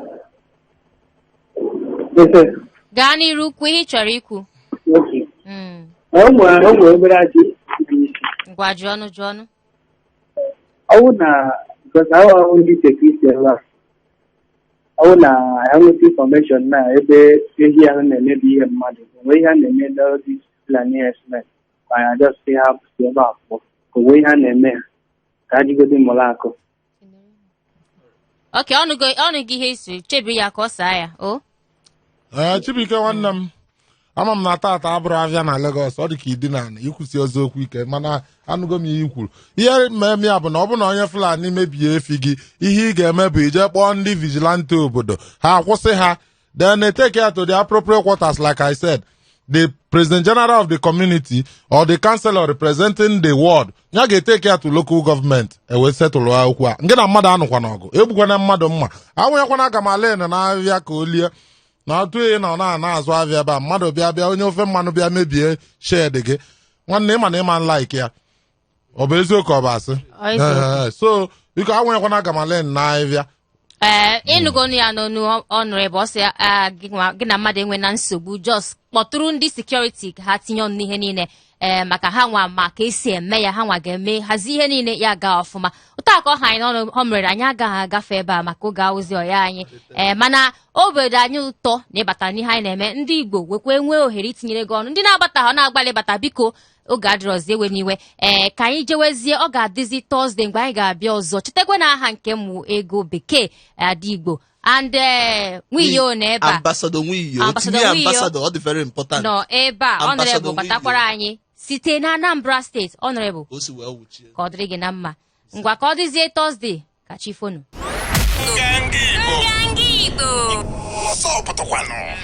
Gaa n'iru, kwuo ihe ị chọrọ ikwu. O nwere obere ajụ dị isi. Ngwa, jụọ ọnụ, jụọ ọnụ. Ọwụ na because ahụ ahụ ndị security ebe a, ọwụ na ha nweta information na ebe ehi ahụ na-emebi ihe mmadụ, onwe ihe a na-eme n'ọdị Fulani herdsmen, ka anyị just sị ha si ebe a pụọ, ka onwe ihe a na-eme ha, ka ha jigodi mụrụ akụ. Ok, ọnụ gị, ọnụ gị, ihe isi chebiri ya ka ọ saa ya o. Ee, Chibuike nwanne m, ama m na tata abụrụ avịa na Lagos, ọ dị ka idina ana ikwusi eziokwu ike, mana anụgo m ihe i kwuru. Ihe mmemme ya bụ na ọ bụ na onye Fulani mebie efi gị, ihe ị ga-eme bụ ije kpọọ ndị vigilante obodo ha akwụsị ha, then they take care to the appropriate quarters. Like I said, the president general of the community or the councillor representing the ward ya ga-etake care to local government, ewee setụlụ okwu a. Ngị na mmadụ anụkwa n'ọgụ, egbukwana mmadụ mma, awụnyekwana agamalin na-ahịa ka o lie na atụ ehi na ọ na-ana azụ ahịa ebe a. Mmadụ bịa bịa onye ofe mmanụ bịa mebie shed gị, nwanne, ịma na ịma nlaik ya, ọ bụ eziokwu, ọ bụ asị? Ọ eziokwu. Ee, so biko, awụnyekwana agamalin na ahịhịa. Ee, ịnụgonu ya n'onu ọnụ ebe ọ sị, ah, gị na mmadụ enwe na nsogbu, just kpọtụrụ ndị security ka ha tinye ọnụ n'ihe niile, ee, maka ha nwa ma ka esi eme ya, ha nwa ga-eme hazie ihe niile ya gaa ọfụma. Ụtọ a ka ọ ha anyị n'ọnụ. Ọ mere anyị agaghị agafe ebe a maka oge awụzi ọya anyị. Ee, mana obodo anyị ụtọ na ịbata n'ihe anyị na-eme. Ndị Igbo wekwa nwee ohere itinyere gị ọnụ. Ndị na-agbata ha na-agbalị ịbata, biko, oge adịrọzi, ewe n'iwe. Ee, ka anyị jewezie. Ọ ga-adịzi Thursday mgbe anyị ga-abịa ọzọ. Chetakwa na aha nke mụ, Ego Bekee, Ada Igbo, and Nwiyo na ebe a. Ambassador Nwiyo. Ambassador tinye Nwiyo. Ambassador, ọ dị very important. Nọ ebe a, Ambassador honorable batakwara anyị site na Anambra Steeti, honorable. Ka o si wee wuchie. Ka ọ dịrị gị na mma. Ngwa, ka ọ dịzie Thursday, ka chi fonu. Nganga Igbo. Nganga Igbo. Ọsọ pụtakwanụ.